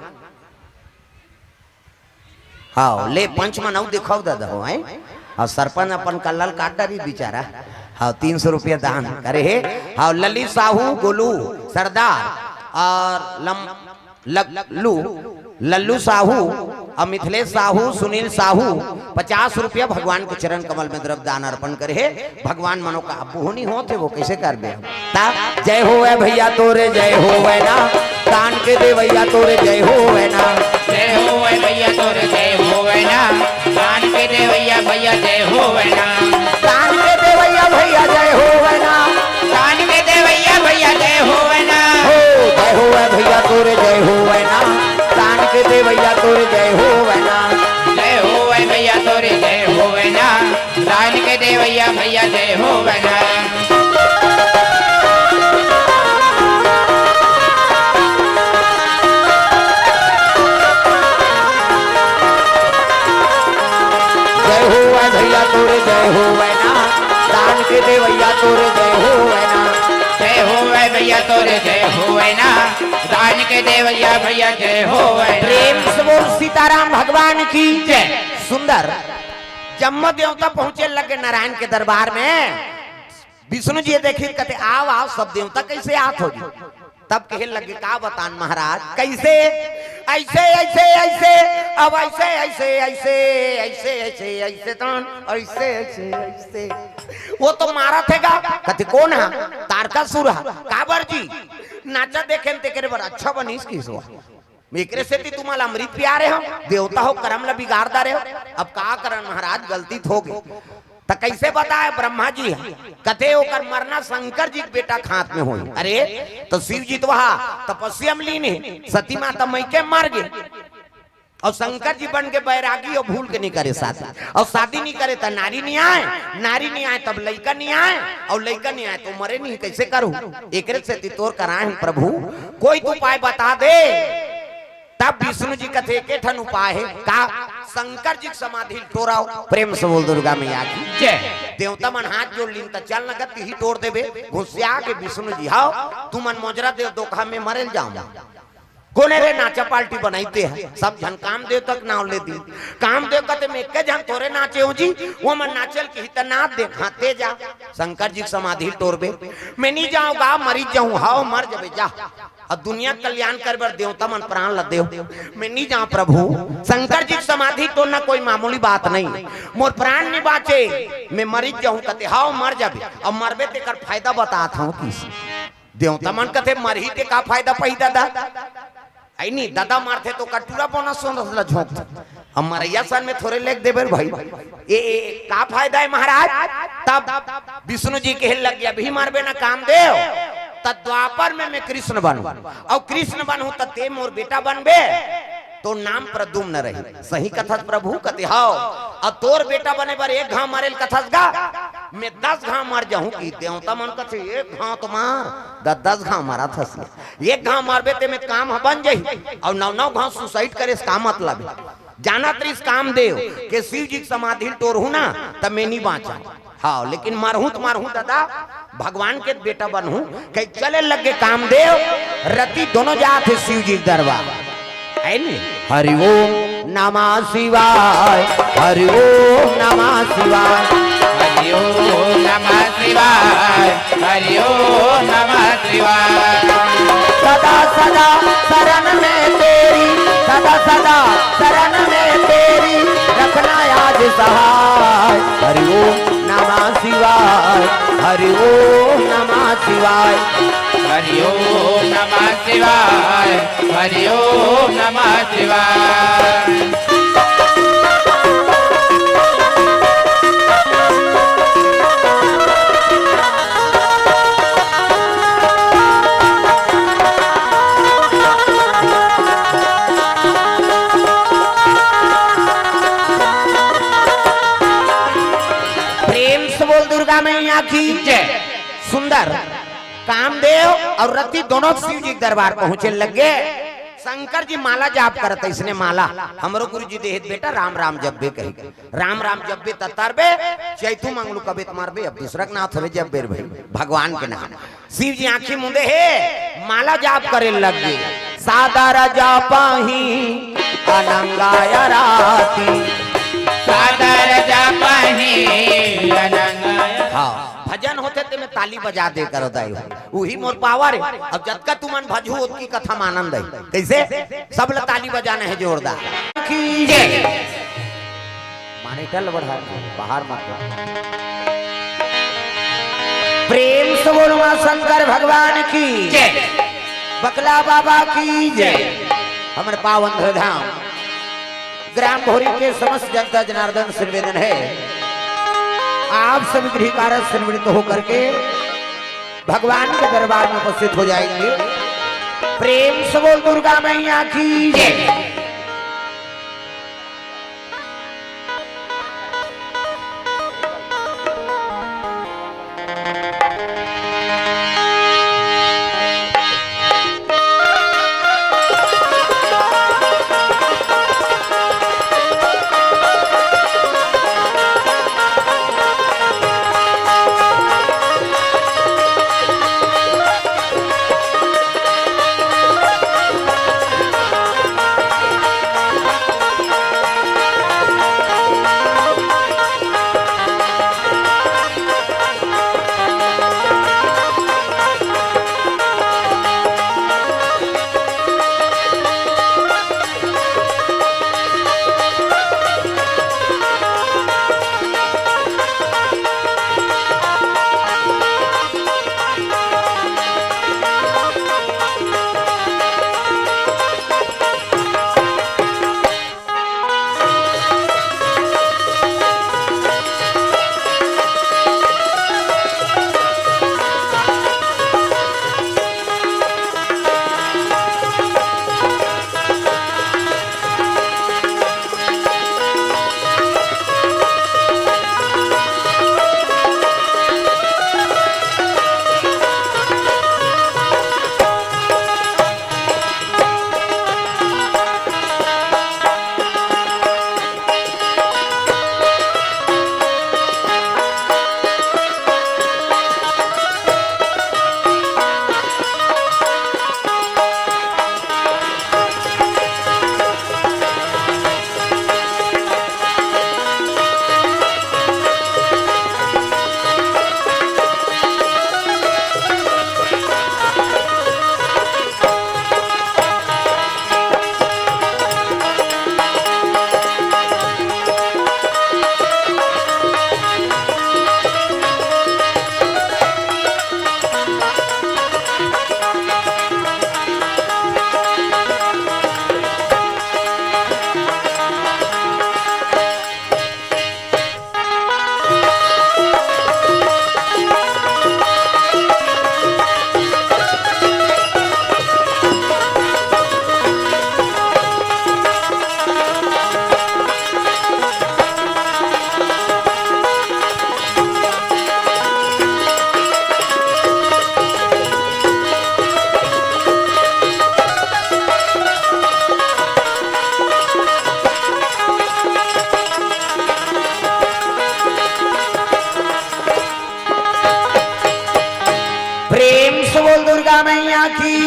हाँ, ले पंच मन अउ दिखाओ दादा हो, हैं? और सरपंच अपन कल्लल काट डारी बेचारा। हाँ, तीन सौ रुपया दान करे हे। हाँ, ललित साहू, गोलू सरदार और लम-, लल्लू, लल्लू साहू और मिथिलेश साहू, सुनील साहू पचास रुपया भगवान के चरण कमल में द्रव्य दान अर्पण करे हे। भगवान मनोका अब बोहनी होत हे, वो कैसे कर दे? ता जय होवे भैया तोरे जय होवे ना, दान के देवैया तोरे जय होवे ना। जय होवे भैया तोरे जय होवे ना, दान के देवैया भैया जय होवे ना। दान के देवैया भैया जय होवे ना। दान के देवैया भैया जय होवे ना। हो जय होवे भैया तोरे जय होवे ना, दान के देवैया तोरे जय होवे ना। जय होवे भैया तोरे जय होवे ना, दान के देवैया भैया जय होवे ना। जय होवे भैया तोरे जय होवे ना, देवैया तोरे जय होवे ना। जय होवे भैया तोरे जय होवे ना। दान के देवैया भैया जय होवे ना। प्रेम से बोल सीताराम भगवान की जय। सुंदर। जम्मो देवता पहुंचे लगे नारायण के दरबार में। विष्णु जी देखी कथे, "आव, आव, सब देवता कैसे आत हो जी?" तब कहे लगे, "का बतान महाराज, कैसे?" "ऐसे, ऐसे, ऐसे, अब ऐसे, ऐसे, ऐसे, ऐसे, ऐसे, ऐसे, तन, ऐसे, ऐसे, ऐसे।" वो तो मारा थे गा। कथे, "कौन हा?" "तारकासुर हा।" "काबर जी?" "नाचा देखे न तेकरे बर अच्छा बनिस किस वा।" एकरे सेती तुम्हां ला अमृत पिया रहे हो, देवता हो, करम ला बिगाड़ डारे हो। अब का करन महाराज, गलती तो हो गई। त कैसे बताए ब्रह्मा जी ह? कथे ओकर मरना शंकर जी के बेटा के हाथ में होई। अरे, तो शिव जी तो वहा तपस्या में लीन है, सती माता मई के मर गए, और शंकर जी बन के बैरागी और भूल के नहीं करे शादी, और शादी नहीं करे त नारी नहीं आए, नारी नहीं आए तब लइका नहीं आए, और लइका नहीं आए तो मरे नहीं, कैसे करूं? एकरे सेती तोर कराए हम प्रभु, कोई तो उपाय बता दे। तब विष्णु जी कथे, "एके ठन उपाय है।" "का?" "शंकर जी के समाधि ल टोराव।" प्रेम से बोल दुर्गा मैया की जय। देवता मन हाथ जोड़ लीन, "त चल नगद ही टोर देबे।" घुसिया के विष्णु जी, "हाव, तुमन मोजरा देव धोखा में मरे ल जाव।" कोने रे नाचा पार्टी बनाई ते ह, सब झन कामदेव तक नाव ले दी। कामदेव कथे, "मैं एके झन थोरे नाचे हो जी, वो मन नाचल की ही त नाच दे।" "हाँ, ते जा, शंकर जी के समाधि ल टोरबे।" "मैं नहीं जाऊंगा, मरी जाऊं।" "हाव, मर जबे, जा।" अब दुनिया के कल्याण करे बर देवता मन प्राण ल देव। "मैं नहीं जाऊं प्रभु, शंकर जी के समाधि टोरना कोई मामूली बात नहीं, मोर प्राण नहीं बाचे, मैं मरी जाऊं।" कथे, "हाव, मर जाबे।" अब मरबे तेकर फायदा बतात हूं किस। देवता मन कथे, "मरही ते का फायदा पही दादा?" आई नहीं, दादा मरथे तो कटूरा बोना सोना ला झोंक दे। अब मरैया सन में थोरे लेग देबे भाई। ए, ए, का फायदा है महाराज? तब विष्णु जी कहे लग गया, "अभी मरबे ना कामदेव, त द्वापर में मैं कृष्ण बनूं, और कृष्ण बनूं त ते मोर बेटा बनबे, तो नाम प्रद्युम्न रही।" सही कथस प्रभु? कथे, "हाव।" "और तोर बेटा बने बर एक घाव मरेल कथस गा, मैं दस घाव मर जाऊं।" कि देवता मन कथे, "एक घाव तो मार, द-, दस घाव मरा थस, एक घाव मरबे ते में काम ह बन जाही, और नौ नौ घाव सुसाइड करे से का मतलब है?" जानत रहिस कामदेव के शिव जी के समाधि ल टोरहूं ना, त मैं नहीं बांचा। हाव, लेकिन मरहूं त मरहूं दादा, भगवान के बेटा बनहूं। कहे चले लगे कामदेव, रति दोनों जात हे शिव जी के दरबार। है नी? हरि ओम नमः शिवाय, हरि ओम नमः शिवाय। हरि ओम नमः शिवाय, हरि ओम नमः शिवाय। सदा सदा शरण में तेरी, सदा सदा शरण में तेरी, रखना याद सहाय। हरि ओम नमः शिवाय, हरि ओम नमः शिवाय। हरि ओम नमः शिवाय, हरि ओम नमः शिवाय। प्रेम से बोल दुर्गा मैया की जय। सुंदर। कामदेव और रति दोनों शिव जी के दरबार पहुंचे लगे। शंकर जी माला जाप करत, इसने माला हमरो गुरु जी देहित बेटा, राम राम जब्बे कही। राम राम जब्बे त तरबे, चैतू मंगलू कबे त मरबे, अब दूसरा के नाम थोड़े जब्बे रे भाई, भगवान के नाम। शिव जी आंखी मुंदे हे, माला जाप करे लग गए। सादर जापहि अनंगाय राती। सादर जापहि अनंगाय। हाँ, भजन होथे ते में ताली बजा दे करो दाई हो। उही मोर पावर हे। अब जतका तुमन भजहू ओतकी कथा म आनंद आई। कैसे? सब ला ताली बजाना हे जोरदार। की जय। माने टल बढ़ा के बाहर मत जा। प्रेम से बोलो माँ शंकर भगवान की जय। बकला बाबा की जय। जय। हमर पावन धाम ग्राम भोरी के समस्त जनता जनार्दन से निवेदन है, आप सभी गृह कार्य से निवृत्त होकर के भगवान के दरबार में उपस्थित हो जाएंगे। प्रेम से बोल दुर्गा मैया की जय।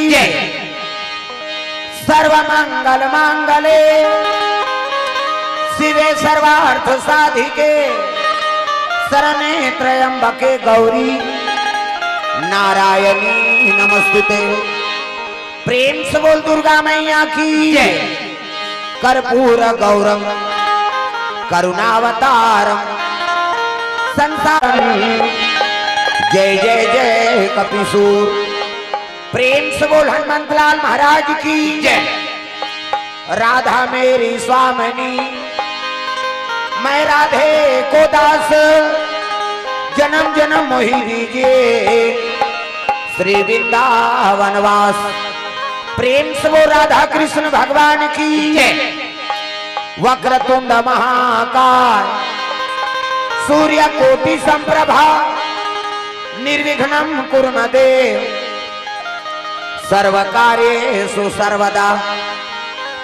जय। सर्वमंगल मांगले शिवे सर्वार्थ साधिके शरणे त्र्यंबके गौरी नारायणी नमस्तुते। प्रेम से बोल दुर्गा मैया की जय। कर्पूर गौरम करुणावतारम संसारम। जय जय जय कपिसूर। प्रेम से बोल हनुमंतलाल महाराज की जय। राधा मेरी स्वामिनी, मैं राधे को दास, जन्म जन्म मोहि दीजिए श्री वृंदावन वास। प्रेम से बोल राधा कृष्ण भगवान की जय। वक्रतुंड महाकाय सूर्य कोटि संप्रभा, निर्विघ्नं कुरु मे देव सर्व कार्येषु सर्वदा।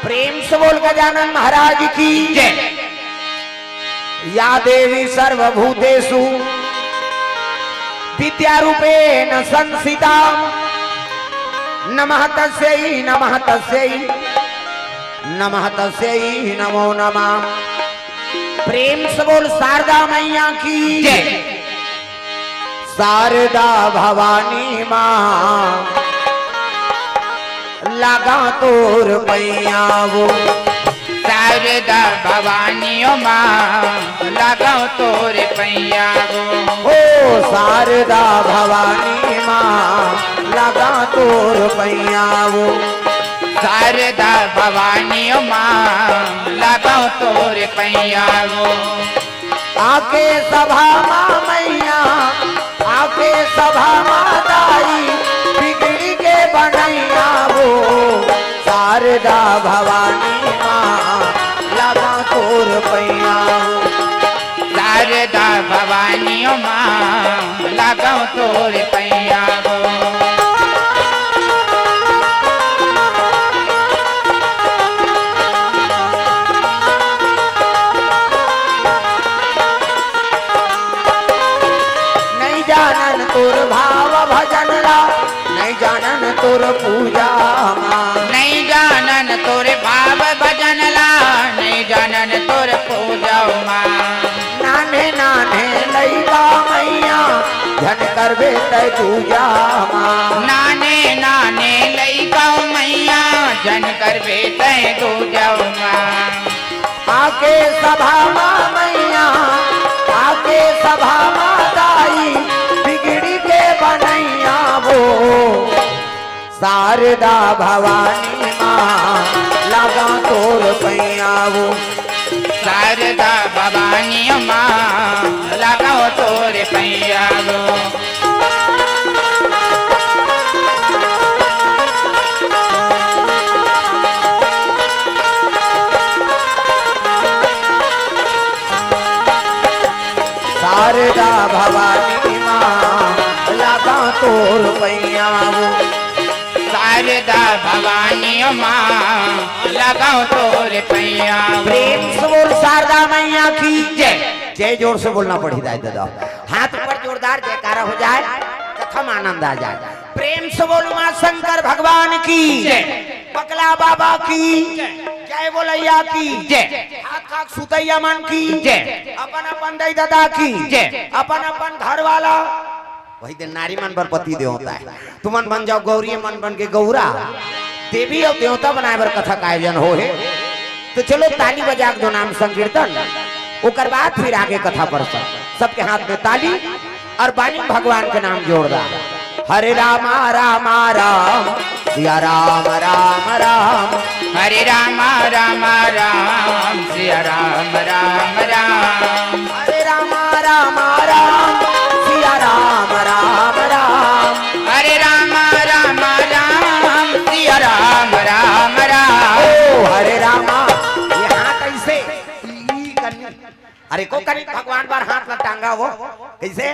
प्रेम से बोल गजानन महाराज की जय। या देवी सर्वभूतेषु विद्यारूपेण संस्थिता, नमः तस्यै नमः तस्यै नमः तस्यै नमो नमः। प्रेम से बोल शारदा मैया की जय। शारदा भवानी माँ लागा तोर पैया वो। शारदा भवानी ओ माँ लागा तोर पैया वो। ओ शारदा भवानी माँ लागा तोर पैया वो। शारदा भवानी ओ माँ लागा तोर पैया वो। आके सभा मा मैया, आके सभा मा दाई, बिगड़ी के बनैया वो। शारदा भवानी माँ लागा तोर पैया वो। शारदा भवानी ओ माँ लागा तोर पैया वो। नहीं जानन तोर भाव भजन ला, नहीं जानन तोर पूजा मा। नहीं जानन तोर भाव भजन ला, नहीं जानन तोर पूजा मा। नान्हे नान्हे लइका मैया, झन करबे तै दूजा मा। नान्हे नान्हे लइका मैया, झन करबे तै दूजा मा। आके सभा मा मैया, आके सभा मा दाई, बिगड़ी के बनैया वो। शारदा भवानी माँ लागा तोर पैया वो। शारदा भवानी माँ लागा तोर पैया वो। शारदा भवानी माँ लागा तोर पैया वो। शारदा भवानी माँ लागा तोर पैया वो। प्रेम से बोल शारदा मैया की जय। जय जोर से बोलना पड़ी दाई दादा। हाथ ऊपर जोरदार जयकारा हो जाए, कथा में आनंद आ जाए। प्रेम से बोल उमा शंकर भगवान की जय। पकला बाबा की जय। जय बोलैया की जय। हाथ खाक सुतैया मन की जय। अपन अपन दाई दादा की जय। अपन अपन घर वाला वही दिन नारी मन बर पति देवता हे। तुमन बन जाव गौरी, मन बन के गौरा। देवी अउ देवता बनाए बर कथा का आयोजन हो हे। तो चलो ताली बजा के दो नाम संकीर्तन, ओकर बाद फिर आगे कथा प्रसंग। सबके हाथ में ताली अउ बानी भगवान के नाम जोरदार। हरे रामा रामा राम, सिया राम राम राम। हरे रामा रामा राम, सिया राम राम राम। हरे रामा रामा राम, सिया राम राम राम। हरे रामा रामा राम, सिया राम राम राम। ओ हरे रामा, ये हाथ ऐसे, ई करनी। अरे को कनी भगवान बर हाथ ला टांगा वो, कैसे?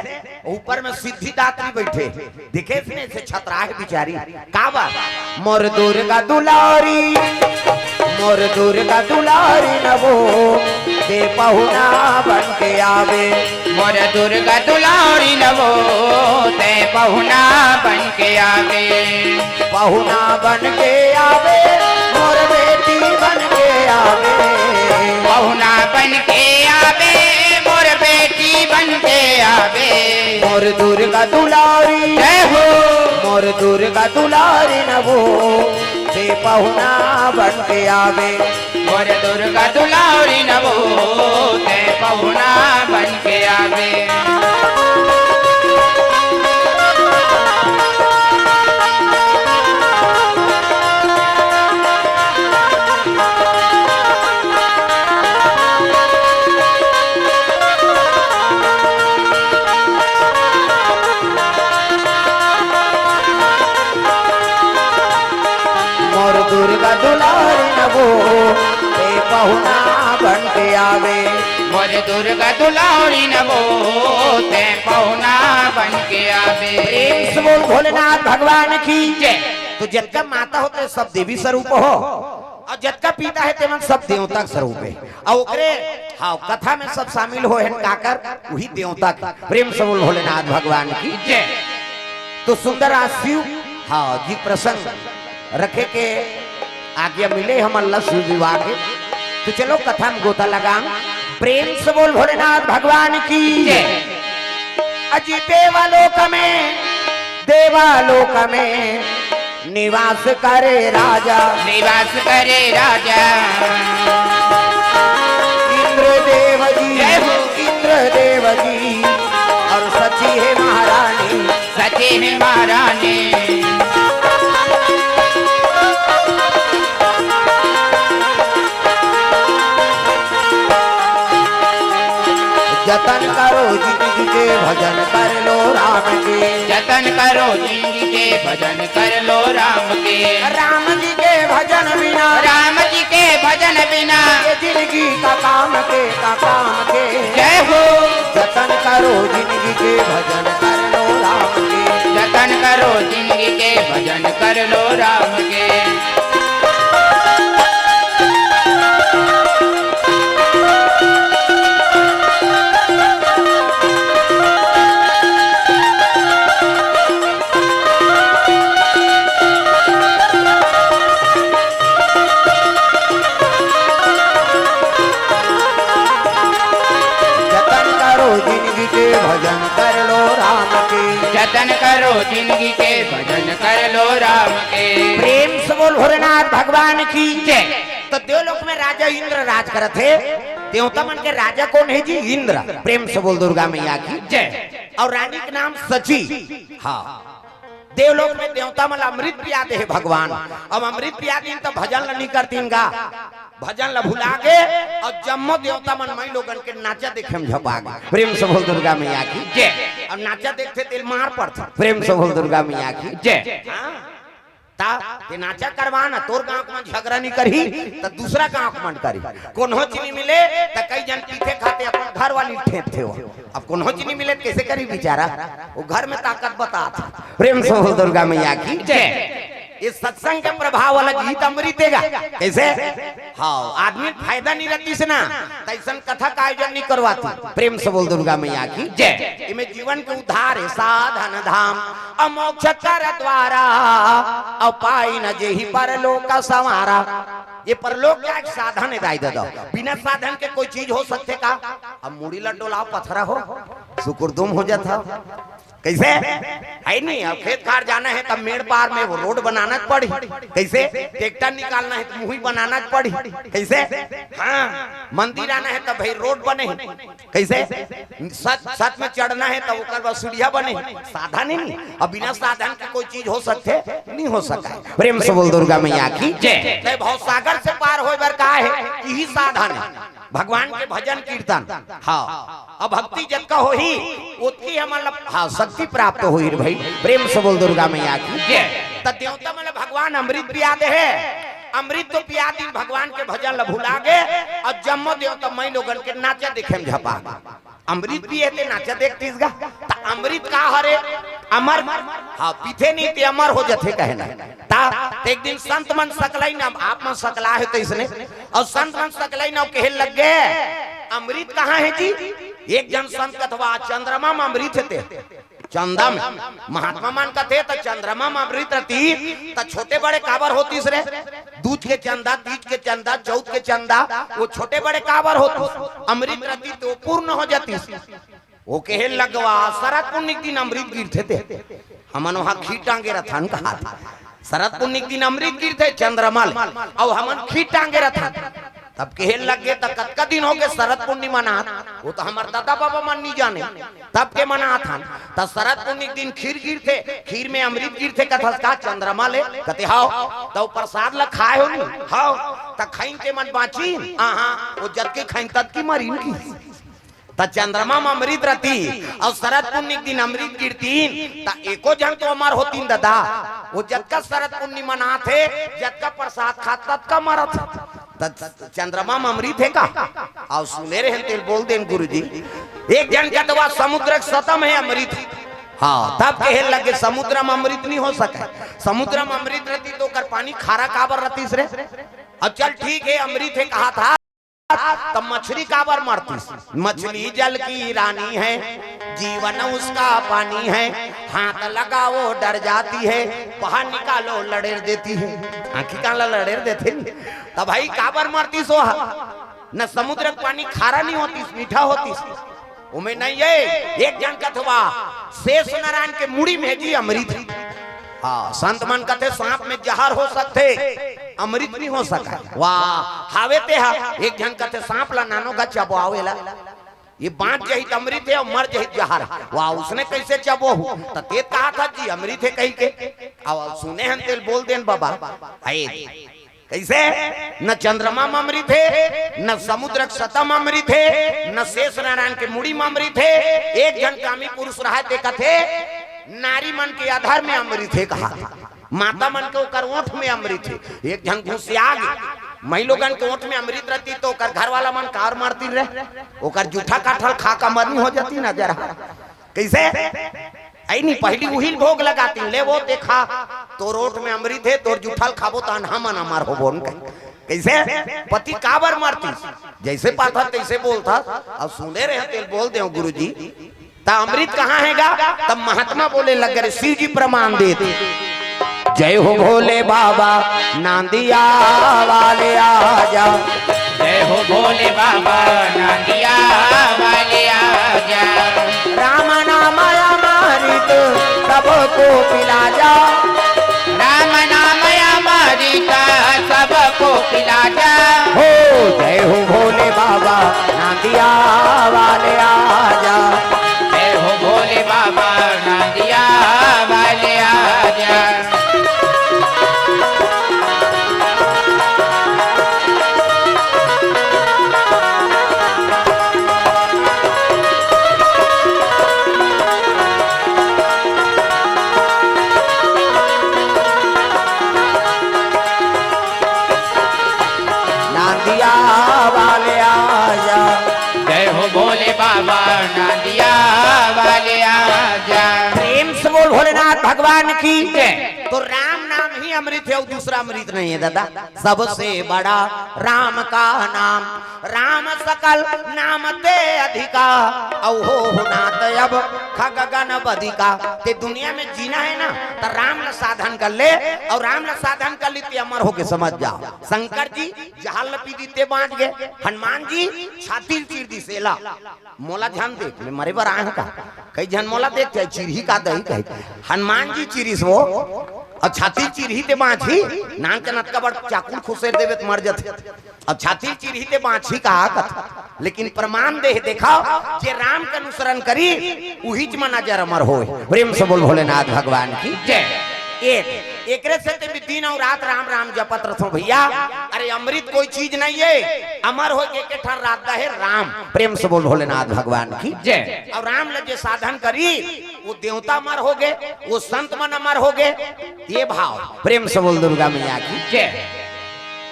ऊपर में सिद्धिदात्री बैठे, देखे इसने से छतरा हे बिचारी। का बात? मोर दुर्गा दुलारी, मोर दुर्गा दुलारी न वो, ते पहुना बन के आवे। मोर दुर्गा दुलारी नवो, ते पहुना बन के आवे। पहुना बन के आवे, मोर बेटी बन के आवे। पहुना बन के आवे, मोर बेटी बन के आवे। मोर दुर्गा दुलारी, जय हो। मोर दुर्गा दुलारी नवो, ते पहुना बन के आवे। मोर दुर्गा दुलारी नवो, ते पहुना बन के आवे। मोर दुर्गा दुलारी नवो, ते पहुना बन के आवे। मोर दुर्गा दुलारी नवो, ते पहुना बन के आवे। प्रेम से बोल भोलेनाथ भगवान की। जय। तो जतका माता होथे सब देवी स्वरूप हो, अउ जतका पिता हे तेमन सब देवता के स्वरूप हे। अउ ओकरे, हाँ, कथा में सब शामिल होय हन काकर, उही देवता के। प्रेम से बोल भोलेनाथ भगवान की। जय। तो सुंदर आज शिव, हाँ, जी प्रसंग रखे के आज्ञा मिले हमन ला शिव विवाह के। तो चलो कथा में गोता लगान। प्रेम से बोल भोलेनाथ भगवान की। जय। अजी देवालोक में, देवालोक में निवास करे राजा। निवास करे राजा। इंद्रदेव जी, जय हो। इंद्रदेव जी अउ सची हे महारानी। सची हे महारानी। जतन करो जिंदगी के भजन कर लो राम के। जतन करो जिंदगी के भजन कर लो राम के। राम जी के भजन बिना। राम जी के भजन बिना। ये जिंदगी का काम के, का काम के। जय हो। जतन करो जिंदगी के भजन कर लो राम के। जतन करो जिंदगी के भजन कर लो राम के। जतन करो जिंदगी के भजन कर लो राम के। जतन करो जिंदगी के भजन कर लो राम के। प्रेम से बोल भोलेनाथ भगवान की। जय। तो देवलोक में राजा इंद्र राज करत हे। देवता मन के राजा कोन हे जी? इंद्र। प्रेम से बोल दुर्गा मैया की। जय। अउ रानी के नाम सची। हाँ। देवलोक में देवता मन ला अमृत पिया दे हे भगवान। अब अमृत पिया दिन त भजन ला नइ करतिन गा, भजन ला भुला गे। अउ जम्मो देवता मन माई लोगन के नाचा देखे म झपा गे। प्रेम से बोल दुर्गा मैया की। जय। अब नाचा देखथे तेल मार पड़थे। प्रेम से बोल दुर्गा मैया की। जय। हाँ। ता ते नाचा करवा ना, तोर गांव के मन झगरा नइ करही, त दूसरा गांव के मन करही। कोन्होच नइ मिले, त कई झन पीथे खाथे अपन घर वाली ल ठेंकथे हो। अब कोन्होच नइ मिले, त कइसे करही बिचारा? वो घर में ताकत बतात। प्रेम से बोल दुर्गा मैया की। जय। ये सत्संग के प्रभाव वाला गीत अमृत हे गा। कइसे? हाँ, आदमी ल फायदा नइ रहतिस ना, त अइसन कथा का आयोजन नइ करवातिन। प्रेम से बोल दुर्गा मैया की। जय। एमे जीवन के उद्धार हे, साधन धाम अउ मोक्ष कर द्वारा, अउ पाई न जेहि परलोक संवारा। ये परलोक जाय के साधन हे दाई ददा। बिना साधन के कोई चीज हो सकथे का? अब मुड़ी ल डोलाव पथरा हो, सुकुरदुम हो जात हव। कइसे? हे नहीं, अब खेत खार जाना हे, त मेड़ पार में वो रोड बनाना पड़ही। कइसे? ट्रैक्टर निकालना हे, त मुही बनाना पड़ही। कइसे? हाँ, मंदिर आना हे, त भाई रोड बने। कइसे? सत, सत में चढ़ना हे, त ओकर बाद सीढ़िया बने। साधन हे नहीं। अब बिना साधन के कोई चीज हो सकथे? नइ हो सकय। प्रेम से बोल दुर्गा मैया की। जय। त भवसागर से पार होय बर का हे? इही साधन हे। भगवान के भजन कीर्तन। हाँ। अब भक्ति जतका होही, ओतकी हमन ला, हाँ, शक्ति प्राप्त होही रे भाई। प्रेम से बोल दुर्गा मैया की। जय। त देवता मन ला भगवान अमृत पिया दे हे। अमृत तो पिया दिन, भगवान के भजन ला भुला गे, अउ जम्मो देवता माई लोगन के नाचा देखे म झपा गे। अमृत पिए हे ते नाचा देखतिस गा। त अमृत का हरे? अमर। हाँ, पीथे नहीं ते अमर हो जथे कहे ना। त एक दिन संत मन सकलाइन, अब आप मन सकला हे त इसने, अउ संत मन सकलाइन अउ कहे लग गे, अमृत कहाँ हे जी? एक झन संत कथे वा, चंद्रमा म अमृत हे ते। चंदा म। महात्मा मन कथे, त चंद्रमा म अमृत रतिस, त छोटे बड़े काबर होतिस रे? दूज के चंदा, तीज के चंदा, चौथ के चंदा, वो छोटे बड़े काबर होतिस? अमृत रतिस त वो पूर्ण हो जातिस। वो कहे लगवा, शरद पुन्नी के दिन अमृत गिरथे ते। हमन वहाँ खीर टांगे रथन कहा था। शरद पुन्नी के दिन अमृत गिरथे चंद्रमा ले, अउ हमन खीर टांगे रथन। तब कहे लगे, "त कतका दिन होगे शरद पुन्नी मनात?" वो तो हमर दादा बाबा मन नहीं जाने, तब के मनात हन। त शरद पुन्नी के दिन खीर गिरथे, खीर में अमृत गिरथे, कथस का चंद्रमा ले? कथे, "हव।" त वो प्रसाद ल खाए हो नी? "हव।" त खइन ते मन बाँचिन? आहा, वो जतके खइन ततकी मरिन की। त चंद्रमा म अमृत रतिस अउ शरद पुन्नी के दिन अमृत गिरतिस, त एको झन तो अमर होतिस दादा। वो जतका शरद पुन्नी मनात हे, जतका प्रसाद खात, ततका मरत हे। त चंद्रमा म अमृत हे का? अउ सुने रहेन तेला बोल देन गुरुजी। एक झन कथे वा समुद्र के सतम हे अमृत। हाँ, तब कहे लगे समुद्र म अमृत नहीं हो सके। समुद्र म अमृत रतिस त ओकर पानी खारा काबर रतिस रे? अब चल ठीक हे, अमृत हे कहा था, त मछली काबर मरतिस? मछली जल की रानी है, जीवन उसका पानी है, हाथ लगाओ डर जाती है, बाहर निकालो लड़ेर देती है। आँखी कान ला लड़ेर देथे नी। त भाई काबर मरतिस वो ह? न समुद्र के पानी खारा नहीं होतिस, मीठा होतिस। ओमे नहीं हे, एक झन कथे वा, शेष नारायण के मुड़ी में जी अमृत। हाँ, संत मन कथे सांप में जहर हो सकथे, अमृत नहीं हो सके। वाह, हावे ते हा, एक झन कथे सांप ला नानो गा चबवावे ला, ये बाँच जही त अमृत हे अउ मर जही त जहर हे। वाह, उसने कैसे चबोहू? त ते कहा था जी अमृत हे कही के। अब सुने हन तेला बोल देन बाबा। हे, कैसे? न चंद्रमा म अमृत हे, न समुद्र के सतह म अमृत हे, न शेष नारायण के मुड़ी म अमृत हे। एक झन कामी पुरुष रहा ते कथे, नारी मन के अधर में अमृत हे कहा। माता मन के ओकर ओठ में अमृत हे। एक झन घुसिया गे, मई लोगन के ओठ में अमृत रतिस त ओकर घर वाला मन काबर मरतिन रे? ओकर जूठा काठल खा का मरनी हो जातिस ना जरा। कैसे? अई नहीं, पहिली उही ल भोग लगातिन, ले वो देखा, तोर ओठ में अमृत हे, तोर जूठा ल खाबो त अनहा मन अमर होबो न कही। कैसे? पति काबर मरतिस? जैसे पाथस तैसे बोलथस। अब सुने रहे तेला बोल देव गुरुजी। त अमृत कहाँ हे गा? तब महात्मा बोले लगे रे, शिव जी प्रमाण देत। जय हो भोले बाबा नांदिया वाले आजा। जय हो भोले बाबा नांदिया वाले आजा। राम नाम अमृत सबको पिला जा। राम नाम अमृत सबको पिला जा। हो जय हो भोले बाबा नांदिया वाले आजा। जय हो भोले बाबा नांदिया वाले आजा। नांदिया वाले आजा। जय हो भोले बाबा नांदिया वाले आजा। प्रेम से बोल भोलेनाथ भगवान की जय। तो राम नाम ही अमृत हे अउ दूसरा अमृत नहीं हे दादा। सबसे बड़ा राम का नाम, राम सकल नाम ते अधिका, अउ होहु नाथ अब खग गण बधिका। ते दुनिया में जीना हे ना, त राम ला साधन कर ले, अउ राम ला साधन कर ले ते अमर होके समझ जाव। शंकर जी जहर ल पी दिस ते बाँच गे, हनुमान जी छाती ल चीर दिस एला। मोला झन देख, मैं मरे बर आए हँव का? कई झन मोला देख, चाहे चिरही का दही कही। हनुमान जी चिरिस वो, अउ छाती चिरही ते बाँचही, नान के नतका बड़ चाकू ल खुसेर देबे त मर जथे। अउ छाती चिरही ते बाँचही का कथा। लेकिन प्रमाण दे हे, देखव, जे राम के अनुसरण करी, उहीच मन अजर अमर होय। प्रेम से बोल भोलेनाथ भगवान की जय। एक एकरे सेती भी दिन अउ रात राम राम जपत रथों भइया। अरे अमृत कोई चीज नहीं हे, अमर होय के एक ठन रद्दा हे राम। प्रेम से बोल भोलेनाथ भगवान की जय। अउ राम ल जे साधन करी, वो देवता अमर होगे, वो संत मन अमर होगे। ये भाव, प्रेम से बोल दुर्गा मैया की जय।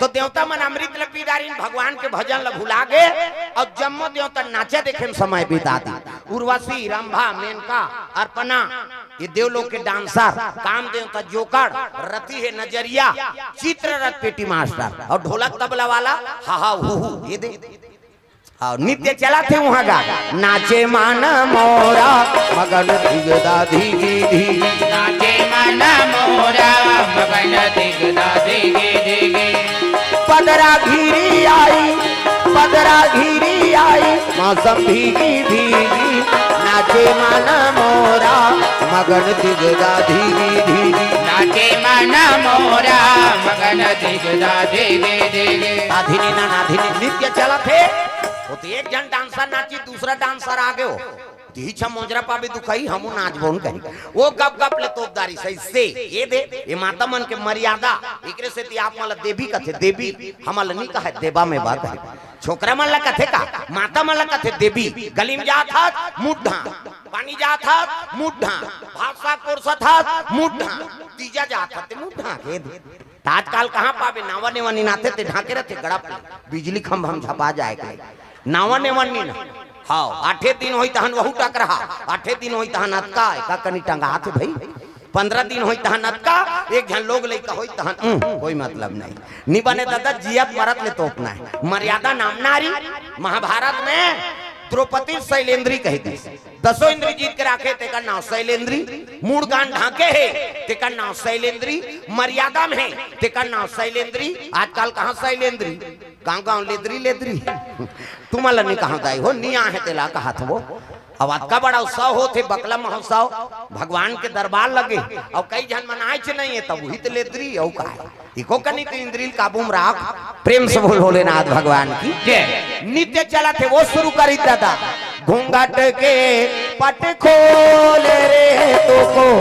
तो देवता मन अमृत ल पी डारिन, भगवान के भजन ल भुला गे, अउ जम्मो देवता नाचा देखे म समय बिता दिस। उर्वशी, रंभा, मेनका, अर्पणा, ये देवलोक के डांसर, काम देवता जोकड़, रति हे नजरिया, चित्ररथ पेटी मास्टर अउ ढोलक तबला वाला हा हा हू हू, ये दे। हाँ, नृत्य चलत हे उहाँ गा। नाचे मन मोरा मगन धिगदा धिगी धिगी। नाचे मन मोरा मगन धिगदा धिगी धिगी। पदरा घिरी आई, पदरा घिरी आई, मौसम भीगी भीगी। नाचे मन मोरा मगन धिगदा धिगी धिगी। नाचे मन मोरा मगन धिगदा धिगी धिगी। आधिनी ना नाधिनी नृत्य चलत हे। वो तो एक झन डांसर नाची, दूसरा डांसर आगे हो। तिही छा मोजरा पाबे दुखई, हमू नाचबो न कही। वो गप गप ले तोप डारिस हे, से ये दे, ये माता मन के मर्यादा, एकरे सेती आप मन ला देवी कथे, देवी, हमन ला नी कहे, देवा में बा कहे। छोकरा मन ला कथे का, माता मन ला कथे देवी, गली में जात हस, मुठ ढांक, पानी जात हस, मुठ ढांक, भात साग परोसत हस, मुठ ढांक, तीजा जात हस, ते मुठ ढांक, ये दे। त आजकाल कहाँ पाबे, नावा नेवा निनाथे ते ढांके रथे गड़प ले। बिजली खंभा म झपा जाए के। नावा नेवा निना। हाव, आठे दिन होई तहन वहू टकरहा, आठे दिन होई तहन अतका, एका कनी टंगाथे भई। पंद्रह दिन होई तहन अतका, एक झन लोग लइका होई तहन, उम, कोई मतलब नहीं। नी बने ददा, जियत मरत ले तोपना हे। मर्यादा नाम नारी, महाभारत में द्रौपदी शैलेंद्री कहि दिस। दसों इंद्री जीत के राखे, तेकर नाव शैलेंद्री। मूड़ कान ढांके हे, तेकर नाव शैलेंद्री। मर्यादा में हे, तेकर नाव शैलेंद्री। आजकाल कहाँ शैलेंद्री? गांव गांव लेदरी लेदरी। तुमन ला नी कहांव दाई हो, नी आहे तेला कहाथंव। अब अतका बड़ा उत्सव होथे, बकला महोत्सव, भगवान के दरबार लगे, अउ कई झन मन आएच नहीं हे, तब उही त लेदरी, अउ का हे? इको कनी तो इंद्री ल काबू में राख। प्रेम से बोल भोलेनाथ भगवान की जय। नृत्य चलत हे, वो शुरू करी ददा। घूंघट के पट खोल रे, तोको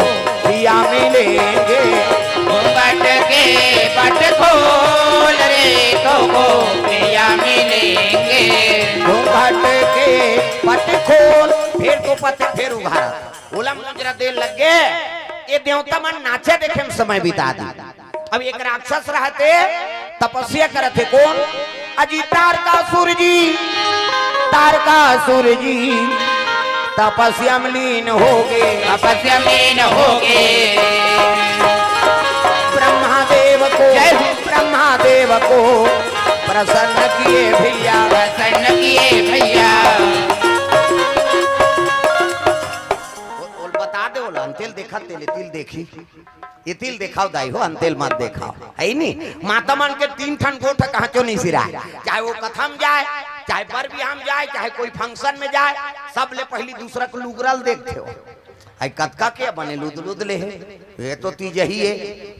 पिया मिलेंगे। घूंघट के पट खोल रे, तोको पिया मिलेंगे। घूंघट के पट खोल, फेर तो पट फेर उघार। ओला मोजरा दे लगे, ये देवता मन नाचे देखे में समय बिता दी। अब एक राक्षस रहते, तपस्या करत हे कोन? अजी तारकासुर जी, तारकासुर जी, तपस्या में लीन हो गए। तपस्या में लीन हो गए। ब्रह्मा देव को, जय हो। ब्रह्मा देव को प्रसन्न किए भैया। प्रसन्न किए भैया। बोल, बोल, बता दे, बोला, अंतेल देखा, तेले तिल देखी। ये तिल देखाव दाई हो, अंतेल मत देखाव, हे नी? माता मन के तीन ठन गोठ कहांचो नहीं सिराय, चाहे वो कथा में जाए, चाहे बर बिहाव में जाए, चाहे कोई function में जाए, सब ले पहली दूसरा के लुगरा ल देखथे हो। आई कतका के बने लुद लुद ले हे, ये तो तीज ही हे,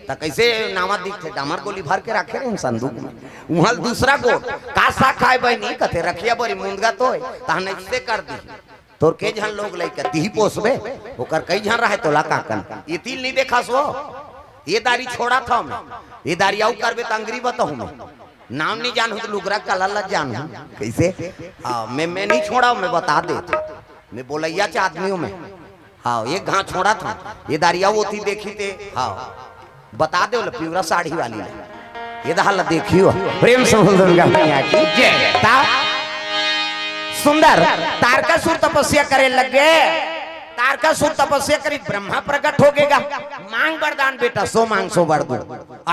त कैसे नावा दिखथे? डामर गोली भर के राखे रहे संदूक में, उहां ल दूसरा गोठ, का साग खाए बहिनी? कथे रखिया बरी मुंदगा तो हे, तहन ऐसे कर दी। तोर के झन लोग लइका तिही पोसबे, ओकर कई झन रहे तोला काकन। ये तिल नहीं देखा सो, ये दारी छोड़ा था मैं, ये दारी आऊ करबे त अंगरी बताहूं मैं। नाम नहीं जानू तो लुगरा कला ला जानू। कैसे? हाँ, मैं, मैं नहीं छोड़ा, मैं बता दे। मैं बोलैया च आदमियों में। हाँ, एक घात छोड़ा था, ये दारी आऊ ओती देखी ते। हाँ। बता दे, बोले, पिवरा साड़ी वाली ला। ये दहा ला देखियो, प्रेम से बोल दुर्गा मैया की जय। ता सुंदर तारकासुर तपस्या करे लगे। तारकासुर तपस्या करी, ब्रह्मा प्रकट हो गेगा। मांग वरदान बेटा, सो मांग सो वर दो।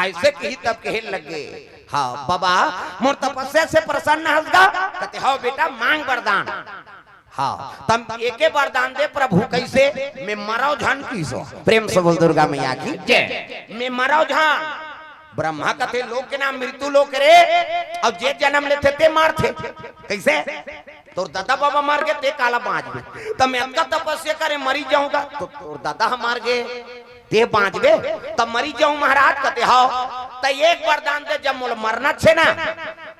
ऐसे कही तब कहे लगे, हाँ बाबा, मोर तपस्या से प्रसन्न हस गा? कथे, "हव बेटा, मांग वरदान।" हाँ, तम एके वरदान दे प्रभु, कैसे? मैं मरव झन किसो। प्रेम से बोल दुर्गा मैया की जय। मैं मरव झन। ब्रह्मा कथे लोक के नाम मृत्यु लोक रे, अउ जे जन्म लेथे ते मरथे। कैसे? तोर दादा बाबा मर गे, ते काला बांचबे? त मैं अतका तपस्या करे मरी जाहूं गा, त तोर दादा ह मर गे, ते बांचबे? त मरी जाहूं महाराज, कथे हव। त एक वरदान दे, जब मोला मरना छे ना,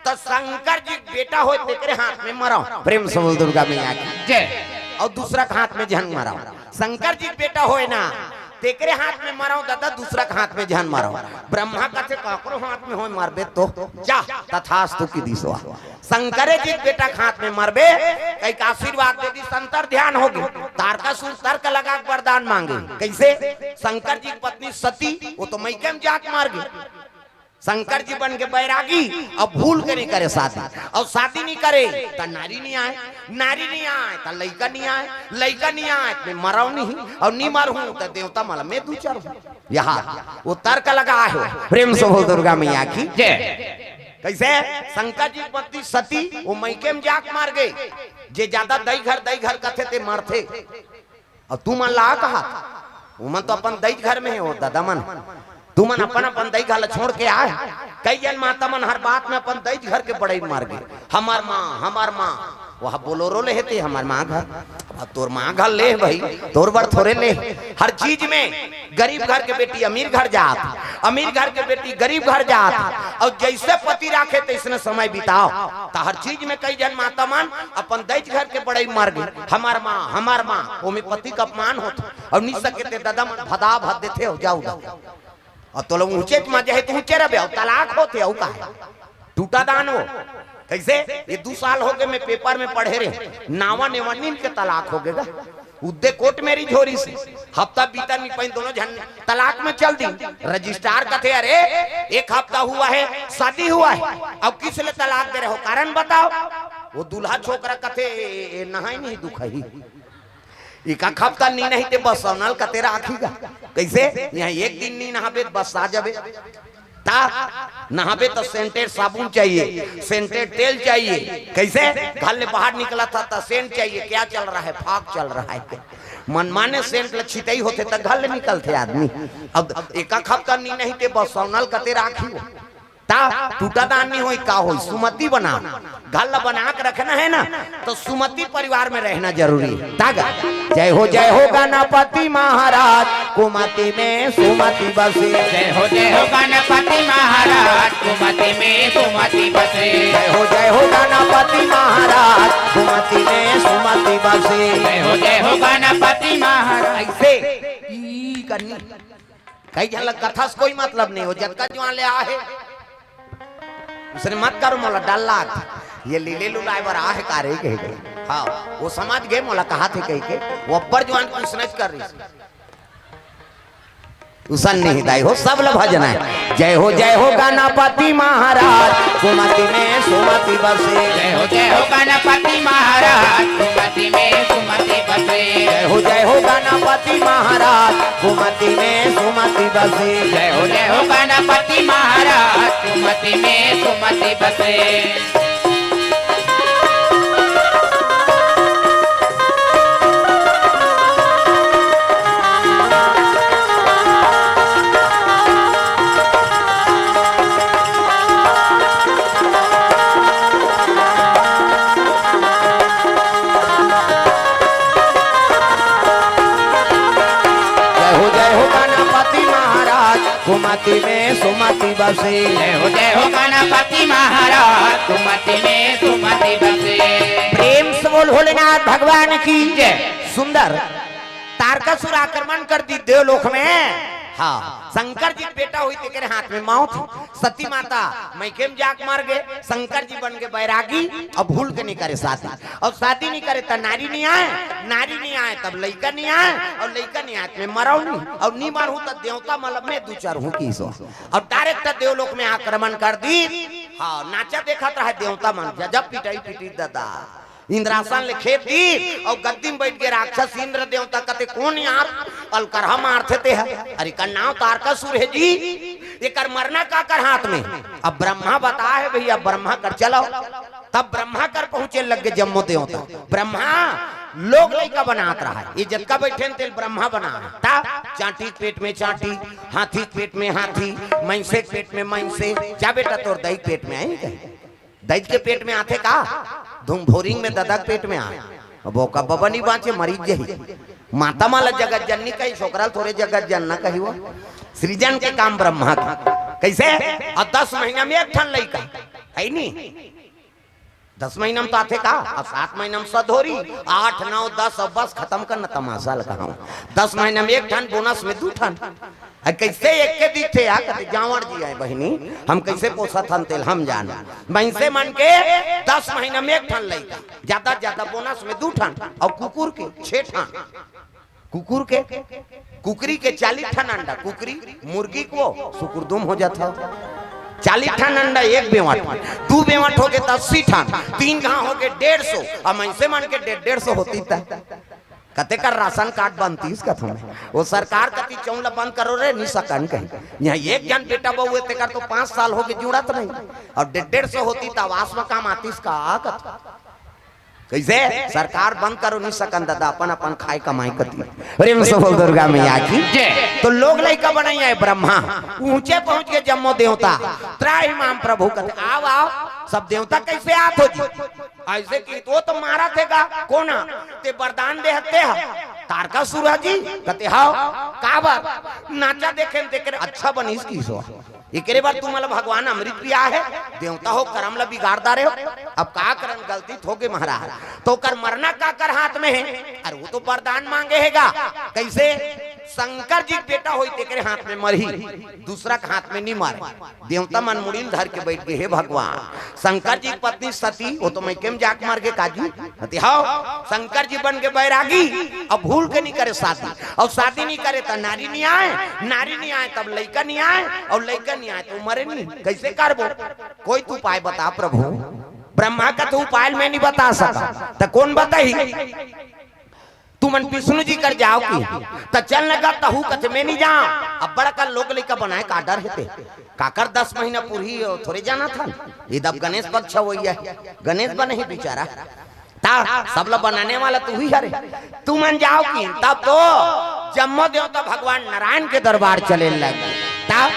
त शंकर जी के बेटा होय, तेकरे हाथ में मरव। प्रेम से बोल दुर्गा मैया की जय। अउ दूसरा के हाथ में झन मरव। शंकर जी के बेटा होय ना, तेकरे हाथ में मरव दादा, दूसरा के हाथ में झन मरव। ब्रह्मा कथे, "काकरो हाथ में होय मरबे तो जा।" तथास्तु की दिसवा। शंकरे जी के बेटा के हाथ में मरबे, कई का आशीर्वाद दे दी, संतर ध्यान हो गे। तारकासुर तर्क लगा के वरदान मांगे। कैसे? शंकर जी की पत्नी सती, वो तो मइके में जाके मर गे। शंकर जी बन के बैरागी, अब भूल के नहीं करे शादी, अउ शादी नहीं करे त नारी नहीं आए, नारी नहीं आए त लइका नहीं आए, लइका नहीं आए त मरव नहीं, अउ नहीं मरहूं त देवता मल में दू चार हूं। यहाँ वो तर्क लगा हो। प्रेम से बोल दुर्गा मैया की जय। कइसे? शंकर जी के पत्नी सती, वो मइके म जाके मर गे। जे जादा दई घर, दई घर कथे, ते मरथे। अउ तुमन ला कहा, ओमन तो अपन दई घर में हे, वो ददा मन। तुमन अपन, अपन दई घर ला छोड़ के आए। कई झन माता मन हर बात में अपन दई घर के बड़ई मार गे। हमर माँ, हमर माँ, वह बोलोरो ले हे ते, हमर माँ घर। अब तोर माँ घर ले भाई, तोर बर थोरे ले। हर चीज में गरीब घर के बेटी अमीर घर जात, अमीर घर के बेटी गरीब घर जात, अउ जइसे पति राखे तइसने समय बिताव। त हर चीज में कई झन माता मन अपन दई घर के बड़ई मार गे, हमर माँ, हमर माँ, ओमे पति के अपमान होत, अउ निसके ते ददा मन भदा भद देथे, हो जाऊ दा। अउ तोला ऊंचे म जाहे त ऊंचे रबे, अउ तलाक होथे, अउ का हे? टूटा दान वो। कइसे? ये दू साल हो गे, मैं पेपर में पढ़े रहे, नावा नेवा नीन के तलाक हो गे गा। उद्दे कोर्ट में रिझोरी से हफ्ता बीतन नहीं पाइन, दोनों झन तलाक में चल दी। रजिस्ट्रार कथे, "अरे, एक हफ्ता हुआ है, शादी हुआ है, अब किस लिए तलाक दे रहे हो, कारण बताओ।" वो दूल्हा छोकरा कथे, "ए, ए, नहाई नहीं दुखही।" इका खपता नी नहीं ते बस सौनल कते राखी गा। कइसे? यहाँ एक दिन नी नहाबे त बस आ जाबे। ता नहाबे त सेंटेड साबुन चाहिए, सेंटेड तेल चाहिए। कइसे? घर ले बाहर निकला था त सेंट चाहिए। क्या चल रहा है? फाग चल रहा है। मनमाने सेंट ल छितई होथे त घर ले निकलथे आदमी। अब एका खपता नी नहीं ते बस सौनल कते राखी हो। ता टूटा दान नहीं होई, का होई? सुमति बना, घर ला बना के रखना है ना, तो सुमति परिवार में रहना जरूरी है। तागा, जय हो, जय हो गणपति महाराज, कुमति में सुमति बसे। जय हो, जय हो गणपति महाराज, कुमति में सुमति बसे। जय हो, जय हो गणपति महाराज, कुमति में सुमति बसे। जय हो, जय हो गणपति महाराज। ऐसे ई करनी। कई झन ला कथा से कोई मतलब नहीं हो, जतका जुआन ले आहे, उसने मत करो, मोला डर लाग। ये लीले लुलाए बर आहे का रे कह के। हाँ, वो समझ गए मोला कहा थे कह के, वो अब्बर जुआन कुछ नहीं कर रही। उसन नहीं दाई हो, सब ला भजना है। जय हो, जय हो गणपति महाराज, कुमति में सुमति बसे। जय हो, जय हो गणपति महाराज, कुमति में सुमति बसे। जय हो, जय हो गणपति महाराज, कुमति में सुमति बसे। जय हो, जय हो गणपति महाराज, कुमति में सुमति बसे। जय हो, जय हो गणपति महाराज, कुमति में सुमति बसे। जय हो, जय हो गणपति महाराज, कुमति में सुमति बसे। प्रेम से बोल भोलेनाथ भगवान की जय। सुंदर तारकासुर आक्रमण कर दी देवलोक में। हाँ, शंकर जी के बेटा हुई तेकरे हाथ में मौत। सती माता मइके में जाके मर गए, शंकर जी बन के बैरागी, अब भूल के नहीं करे शादी। अब शादी नहीं करे त नारी नहीं आए, नारी नहीं आए तब लइका नहीं आए, और लइका नहीं आए त मैं मरऊ नहीं, और नहीं मरहूं त देवता मतलब मैं दू चार हूं की सो। और डायरेक्ट देवलोक में आक्रमण कर दी। हाँ, नाचा देखत रहे देवता मन, जब पिटाई पिटी दादा। इंद्रासन ले खेद दी और गद्दी में बैठ के राक्षस इंद्र देवता कथे, "कौन यार अलकरहा मारथे ते ह? अरे का नाव तारकासुर है जी, एकर मरना का कर हाथ में?" अब ब्रह्मा बता है भैया, ब्रह्मा कर चलो। तब ब्रह्मा कर पहुंचे लग गए जम्मो देवता। ब्रह्मा लोग लइका बनात रहा है, ये जतका बैठे न तेल ब्रह्मा बना है। ता चांटी के पेट में चांटी, हाथी के पेट में हाथी, मइंसे के पेट में मइंसे। जा बेटा तोर दई के पेट में आई कहे। दई के पेट में आथे का? धुम भोरिंग में ददा के पेट में आ। अब ओका बबा नहीं बांचे, मरीज जही। माता माला जगत जननी कही, छोकरा ल थोरे जगत जनना कही वो। सृजन के काम ब्रह्मा के। कइसे? अब दस महीना में एक ठन लइका। है नी? दस महीना में तो आथे का? अब सात महीना में सधोरी, आठ, नौ, दस, अब बस खतम करना तमाशा ल कहांव। दस महीना में एक ठन, बोनस में दू ठन। अ, कइसे एक के दिखथे यार, कथे, "जांवर जी आए बहिनी, हम कइसे पोसत हन तेल हम जान।" मइनसे मन के दस महीना में एक ठन लइका, जादा जादा बोनस में दू ठन, अउ कुकुर के छे ठन। कुकुर के, कुकरी के चालीस ठन अंडा, कुकरी, मुर्गी को सुकुरदुम हो जात हव। चालीस ठन अंडा एक बेवट, दू बेवट हो गे त अस्सी ठन, तीन घांव हो गे डेढ़ सौ, अउ मइनसे मन के डेढ़, डेढ़ सौ होती त कते कर राशन कार्ड बनतीस कथों में। वो सरकार कती चौं ल बंद करो रे, नी सकन कहीं। यहाँ एक जन बेटा बहू हे, तेकर तो पाँच साल होगे जुड़त नहीं। अउ डेढ़ डेढ़ सौ होती त आवास में काम आतीस का कथों। कइसे? सरकार बंद करो नी सकन ददा, अपन अपन खाए कमाए कती। प्रेम से बोल दुर्गा मैया की। जय। तो लोग लइका बनइया हे ब्रह्मा, ऊंचे पहुंच के जम्मो देवता, त्राहि माम प्रभु कथे, आओ आओ, सब देवता कइसे आत हो जी? अइसे कि वो तो मारत हे गा, कोन हा? ते वरदान दे हते हा, तारकासुर हा जी, कथे हाव, काबर? नाचा देखे में तेकरे अच्छा बनिस किसो। एकरे बर तुमन ला भगवान अमृत पिया हे, देवता हो करम ला बिगाड़ डारे हो। अब का करन, गलती त होगे महाराज। त ओकर मरना काकर हाथ में हे? अरे वो तो वरदान मांगे हे गा। कइसे? शंकर जी के बेटा होई तेकरे हाथ में मरही, दूसरा के हाथ में नी मरे। देवता मन मुड़ी ल धर के बइठ गे, हे भगवान, शंकर जी के पत्नी सती, वो तो मइके में जाके मर गे का जी? कथे हाव, शंकर जी बन गे बैरागी, अब भूल के नी करे शादी, अउ शादी नी करे त नारी नी आय, नारी नी आय तब लइका नी आय, अउ लइका नी आय त वो मरे नी, कइसे करबो? कोई त उपाय बता प्रभु। ब्रह्मा कथे उपाय ल मैं नी बता सकंव, त कोन बताही? तुमन विष्णु जी कर जाव कि, त चल न गा, तहू कथे मैं नी जांव। अब बड़का लोग लइका बनाए का डर हे ते, काकर दस महीना पूरी थोरे जानत हन। इदब गणेश पक्ष होइया हे, गणेश बनही बिचारा। त सब ला बनाने वाला त उही हरे। तुमन जाव कि, तब तो जम्मो देवता भगवान नारायण के दरबार चले लग। तब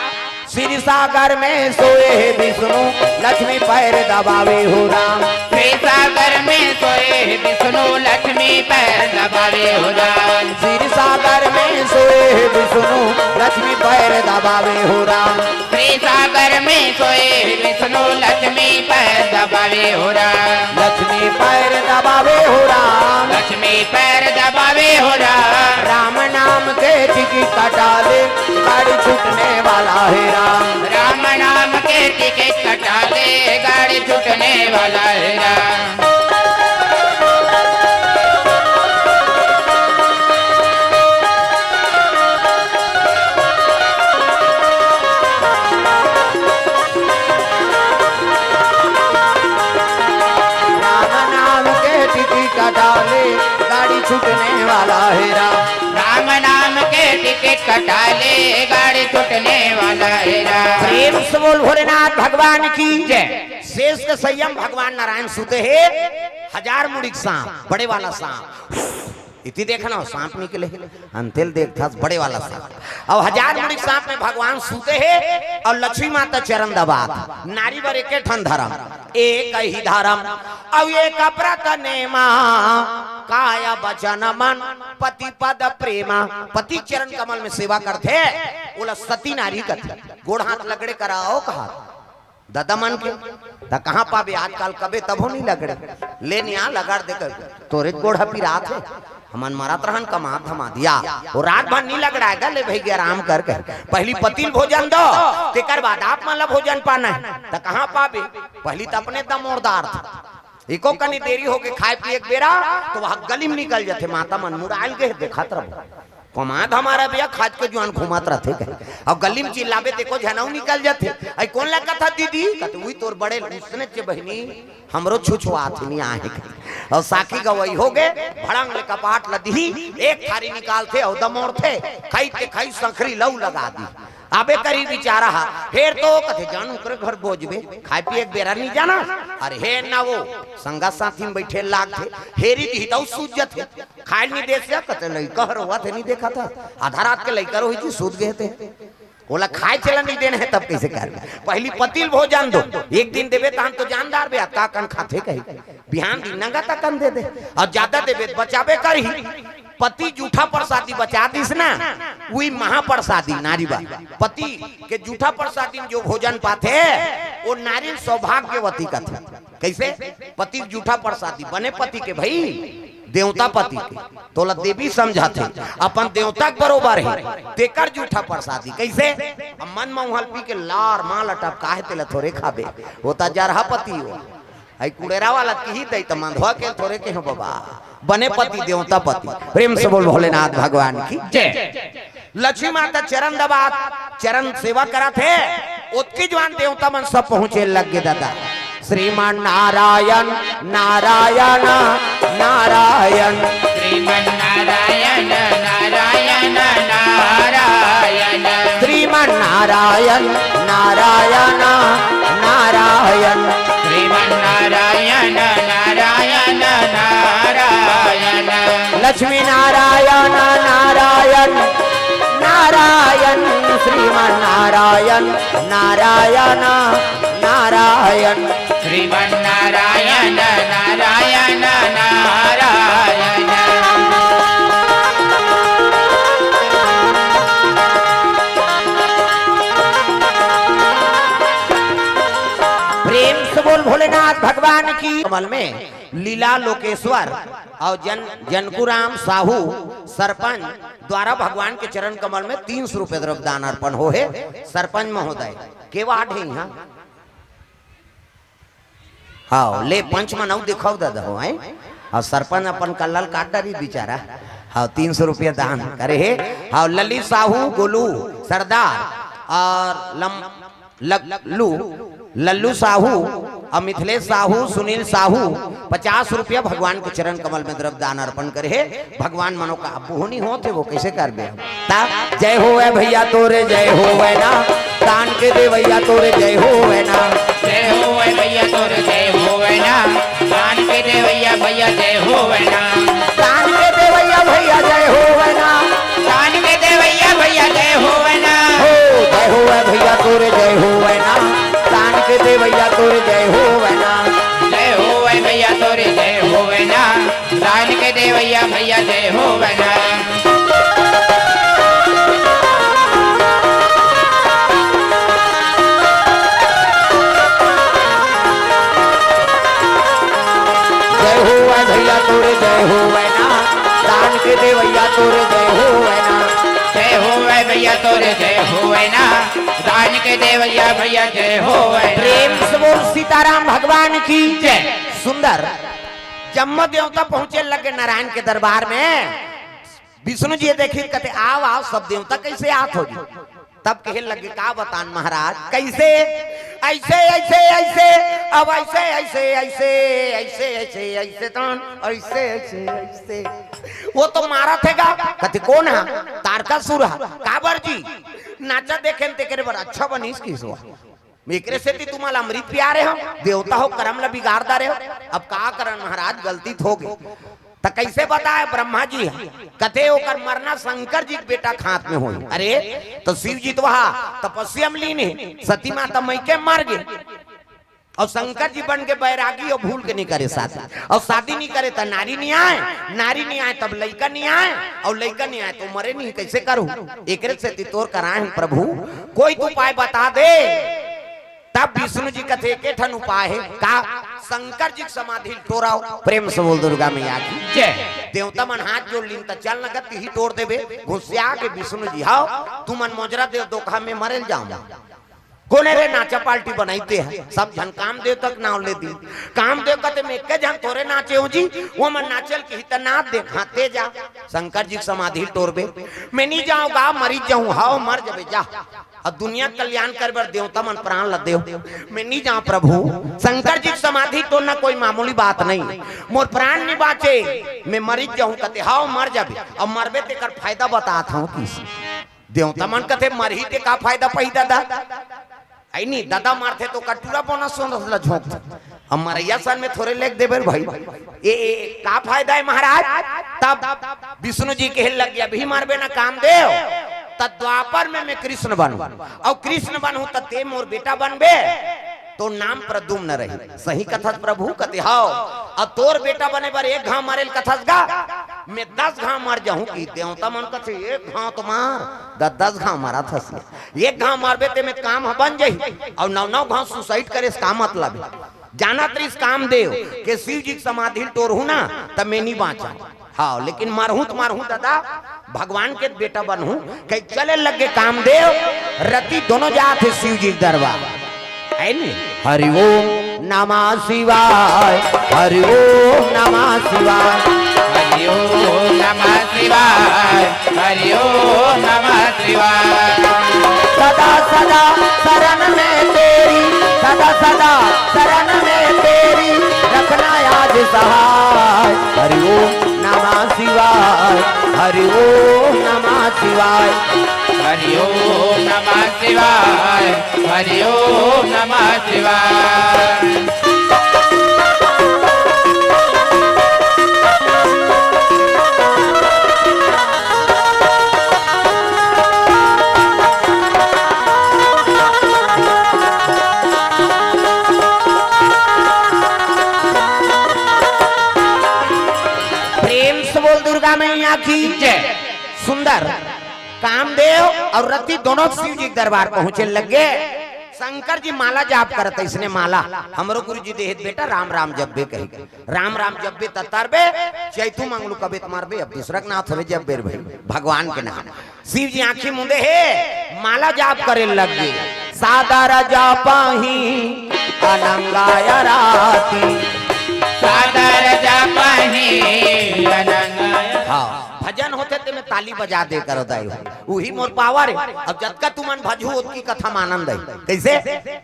क्षीर सागर में सोए हे विष्णु, लक्ष्मी पैर दबावे हो राम। क्षीर सागर में सोए हे विष्णु, लक्ष्मी पैर दबावे हो राम। क्षीर सागर में सोए हे विष्णु, लक्ष्मी पैर दबावे हो राम। क्षीर सागर में सोए हे विष्णु, लक्ष्मी पैर दबावे हो राम। लक्ष्मी पैर दबावे हो राम। लक्ष्मी पैर दबावे हो राम। राम नाम के टिकट कटा ले, गाड़ी छूटने वाला हे राम। राम नाम के टिकट कटा ले, गाड़ी छूटने वाला हे राम। राम नाम के टिकट कटा ले, गाड़ी छूटने वाला हे राम। राम नाम के टिकट कटा ले, गाड़ी छूटने वाला हे राम। प्रेम से बोल भोलेनाथ भगवान की जय। शेष के संयम भगवान नारायण सुते हे, हजार मुड़ी के सांप, बड़े वाला सांप। इति देखना हो, सांप निकले हे, अंते ल देखथस बड़े वाला सांप। अब हजार मुड़ी के सांप में भगवान सुते हे अउ लक्ष्मी माता चरण दबात। नारी बर एके ठन धरम, एक ही धरम, अउ एक व्रत नेमा, काय वचन मन पति पद प्रेमा। पति चरण कमल में सेवा करथे, ओला सती नारी कथे। गोड़ हाथ लगड़े कराओ कहा ददा मन के, त कहाँ पाबे आजकल, कबे तभो नी लगड़े। ले निया लगड़ दे कर, तोरे गोड़ ह पिरात हे, हमन मरत रहन कमात धमात या। वो रात भर नी लगड़ाय गा, ले भई गे आराम कर कर। पहिली पति ल भोजन दो, तेकर बाद आप मन ला भोजन पाना हे, त कहाँ पाबे? पहिली त अपने दमोरदार था। एको कनी देरी होके खाए पिए के बेरा, त वह गली में निकल जथे, माता मन मुड़ायल गे, देखत रहो। कमात हमारा भैया खाज के जुआन घूमत रथे कहे। अउ गली में चिल्लाबे तेको झनऊ निकल जथे। अई कोन ला कथा दीदी? कथे उही तोर बड़े ल उसने चे बहिनी, हमरो छुछुआत हे नी आहे कहे। अउ साखी गवई होगे, भड़ंग ले कपाट ल दिही, एक थारी निकालथे अउ दमोरथे, खई ते खई संखरी लऊ लगा दी। आबे करी बिचारा हा, हेर तो कथे जान ओकरे घर बोजबे, खाए पिए के बेरा नी जाना। अरे हे ना वो, संगा साथी में बइठे लागथे, हेरी दिही तऊ सूझ जथे। खाए ल नी देस या, कथे लइका ह रोवत हे, नी देखत हस? आधा रात के लइका रोही जी, सूत गे हे ते। ओला खाए चला नी देन हे, तब कइसे करबे? पहिली पति ल भोजन दो, एक दिन देबे, तहन तो जान डारबे, अतका कन खाथे कही। बिहान दिन नंगत अकन दे दे, अउ जादा देबे त बचाबे करही। पति जूठा परसादी बचा दिस ना, उही महापरसादी नारी बर। पति के जूठा परसादी में जो भोजन पाथे, वो नारी ल सौभाग्यवती कथे। कइसे? पति के जूठा परसादी, बने पति के भई, देवता पति के, तोला देवी समझत हे, अपन देवता के बरोबर हे, तेकर जूठा परसादी। कइसे? अब मन म उहल पी के लार माल अटपका हे, तेला थोरे खाबे, वो त जरहा पति हो। अई कुड़ेरा वाला किही दई त मंधवा के थोरे केहेंव बबा, बने पति देवता पति। प्रेम से बोल भोलेनाथ भगवान की जय। लक्ष्मी माता चरण दबात, चरण सेवा करत हे, ओतकी जुआन देवता मन सब पहुंचे लग गे ददा। श्रीमन नारायण, नारायण, नारायण। श्रीमन नारायण। नारायण, नारायण। श्रीमन्नारायण, नारायण, नारायण। लक्ष्मी नारायण, नारायण, नारायण। श्रीमन्नारायण, नारायण, नारायण। श्रीमन्नारायण, नारायण, नारायण। प्रेम से बोल भोलेनाथ भगवान की। कमल में लीला लोकेश्वर और जन, जनकूराम साहू सरपंच द्वारा भगवान के चरण कमल में तीन सौ रुपये द्रव्य दान अर्पण हो हे। सरपंच महोदय के वार्ड है यहाँ? हाँ, ले पंच मन अउ दिखाओ दादा हो, हैं? और सरपंच अपन कल्लल काट डारी बेचारा। हाँ, तीन सौ रुपया दान करे हे। हाँ, ललित साहू गोलू सरदार और लम-, लल्लू, लल्लू साहू और मिथिलेश साहू, सुनील साहू पचास रुपया भगवान के चरण कमल में द्रव्य दान अर्पण करे हे। भगवान मनोका-, अब बोहनी होत हे, वो कैसे करबे हम? ता जय होवे भैया तोरे जय होवे ना, दान के देवैया तोरे जय होवे ना। जय होवे भैया तोरे जय होवे ना, दान के देवैया भैया जय होवे ना। दान के देवैया भैया जय होवे ना। दान के देवैया भैया जय होवे ना। हो जय होवे भैया तोरे जय होवे ना, दान के देवैया तोरे जय होवे ना। जय होवे भैया तोरे जय होवे ना, दान के देवैया भैया जय होवे ना। जय होवे भैया तोरे जय होवे ना, दान के देवैया तोरे जय होवे ना। जय होवे भैया तोरे जय होवे ना, दान के देवैया भैया जय होवे ना। प्रेम से बोल सीताराम भगवान की जय। सुंदर जम्मो देवता पहुंचे लगे नारायण के दरबार में। विष्णु जी देखिन कथे, "आव, आव, सब देवता कैसे आत हो जी?" तब कहे लगे, "का बतान महाराज, कैसे?" "ऐसे, ऐसे, ऐसे, अब ऐसे, ऐसे, ऐसे, ऐसे, ऐसे, ऐसे, तन, ऐसे, ऐसे, ऐसे।" वो तो मारत हे गा। कथे, "कोन हा?" "तारकासुर हा।" "काबर जी?" "नाचा देखेन तेकरे बर अच्छा बनिस किस वा।" एकरे सेती तुमन ला अमृत पिया रहे हो, देवता हो करम ला बिगाड़ डारे हो। अब का करन महाराज, गलती तो हो गई। त कैसे बताए ब्रह्मा जी ह? कथे ओकर मरना शंकर जी के बेटा के हाथ में होई। अरे, तो शिव जी तो वहा तपस्या में लीन हे, सती माता मइके मर गे, और शंकर जी बन के बैरागी और भूल के नहीं करे शादी, और शादी नहीं करे त नारी नहीं आए, नारी नहीं आए तब लइका नहीं आए, और लइका नहीं आए तो मरे नहीं, कैसे करू? एकरे सेती तोर कराए हन प्रभु, कोई तो उपाय बता दे। तब विष्णु जी कथे, "एके ठन उपाय हे।" "का?" "शंकर जी के समाधि ल टोराव।" प्रेम से बोल दुर्गा मैया की जय। देवता मन हाथ जोड़ लीन त चल न कथे ही टोर देबे। घुसिया के विष्णु जी, "हाव, तुमन मोजरा देव धोखा में मरे ल जाव।" "कोने रे नाचा पार्टी बनाइते हे?" सब झन कामदेव तक नाव ले दी। कामदेव कथे, "मैं एके झन थोरे नाचे हो जी, वो मन नाचे ल किही त नाच दे।" "हाँ, ते जा, शंकर जी के समाधि ल टोरबे।" "मैं नहीं जाव गा, मरी जाहूँ।" "हाव, मर जबे, जा।" अउ दुनिया के कल्याण करे बर देवता मन प्राण ल देव। मैं नी जांव प्रभु, शंकर जी के समाधि टोरना कोई मामूली बात नहीं। मोर प्राण नी बांचे, मैं मरिच जाहूं कथे, हव मर जाबे। अब मरबे तेकर फायदा बतात हंव किस। देवता मन कथे, मरही ते का फायदा पाही ददा? अइ नी, ददा मरथे तो कटूरा बोना सोना ल झोंक दे। अब मरइया सन में थोरे लेग देबे रे भाई। ए, ए, का फायदा हे महाराज? तब विष्णु जी कहे लग गया, अभी मरबे ना कामदेव, त द्वापर में मैं कृष्ण बनहूं, अउ कृष्ण बनहूं त ते मोर बेटा बनबे, तोर नाम प्रद्युम्न रही। सही कथस प्रभु? कथे हव। अउ तोर बेटा बने बर एक घांव मरे ल कथस गा, मैं दस घांव मर जाहूं कि? देवता मन कथे एक घांव तो मार, द-, दस घांव मरत हस। एक घांव मरबे ते में काम ह बन जाही, अउ नौ नौ घांव suicide करे से का मतलब हे? जानत रहिस कामदेव के शिव जी के समाधि ल टोरहूं ना, त मैं नी बांचंव। हव, लेकिन मरहूं त मरहूं ददा, भगवान के बेटा बनहूं। कहि चले लगे कामदेव, रति दोनों जात हे शिव जी के दरबार। हे नी? हरि ओम नमः शिवाय, हरि ओम नमः शिवाय। हरि ओम नमः शिवाय, हरि ओम नमः शिवाय। सदा सदा शरण में तेरी, सदा सदा शरण में तेरी, रखना याद सहाय। हरि ओम नमः शिवाय, हरि ओम नमः शिवाय। हरि ओम नमः शिवाय। हरि ओम नमः शिवाय। प्रेम से बोल दुर्गा मैया की जय। सुंदर कामदेव और रति दोनों शिव जी के दरबार पहुंचे लगे। शंकर जी माला जाप करत, इसने माला हमरो गुरु जी देहित बेटा, राम राम जब्बे कही, राम राम जब्बे ततरबे, चैतू मंगलू कबे त मारबे, अब दूसरा के नाम थोड़े जब्बे रे भाई, भगवान के नाम। शिव जी आंखी मुंदे हे, माला जाप करे लग गे। सादर जापहि अनंगाय राती। सादर जापहि अनंगाय। हाँ, भजन होथे ते में ताली बजा दे करो दाई हो। उही मोर पावर हे। अब जतका तुमन भजहू ओतकी कथा म आनंद हे। कैसे?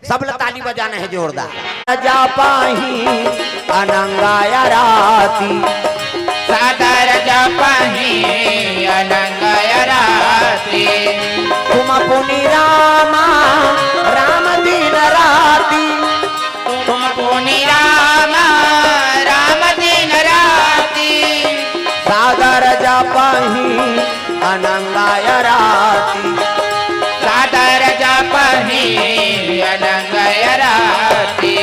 सब ल ताली बजाना हे जोरदार। जापहि अनंगाय राती। सादर जापहि अनंगाय राती। तुम पुनि राम, राम दिन राती। तुम पुनि राम, राम दिन राती। सादर जापहि अनंगाय राती। सादर जापहि अनंगाय राती।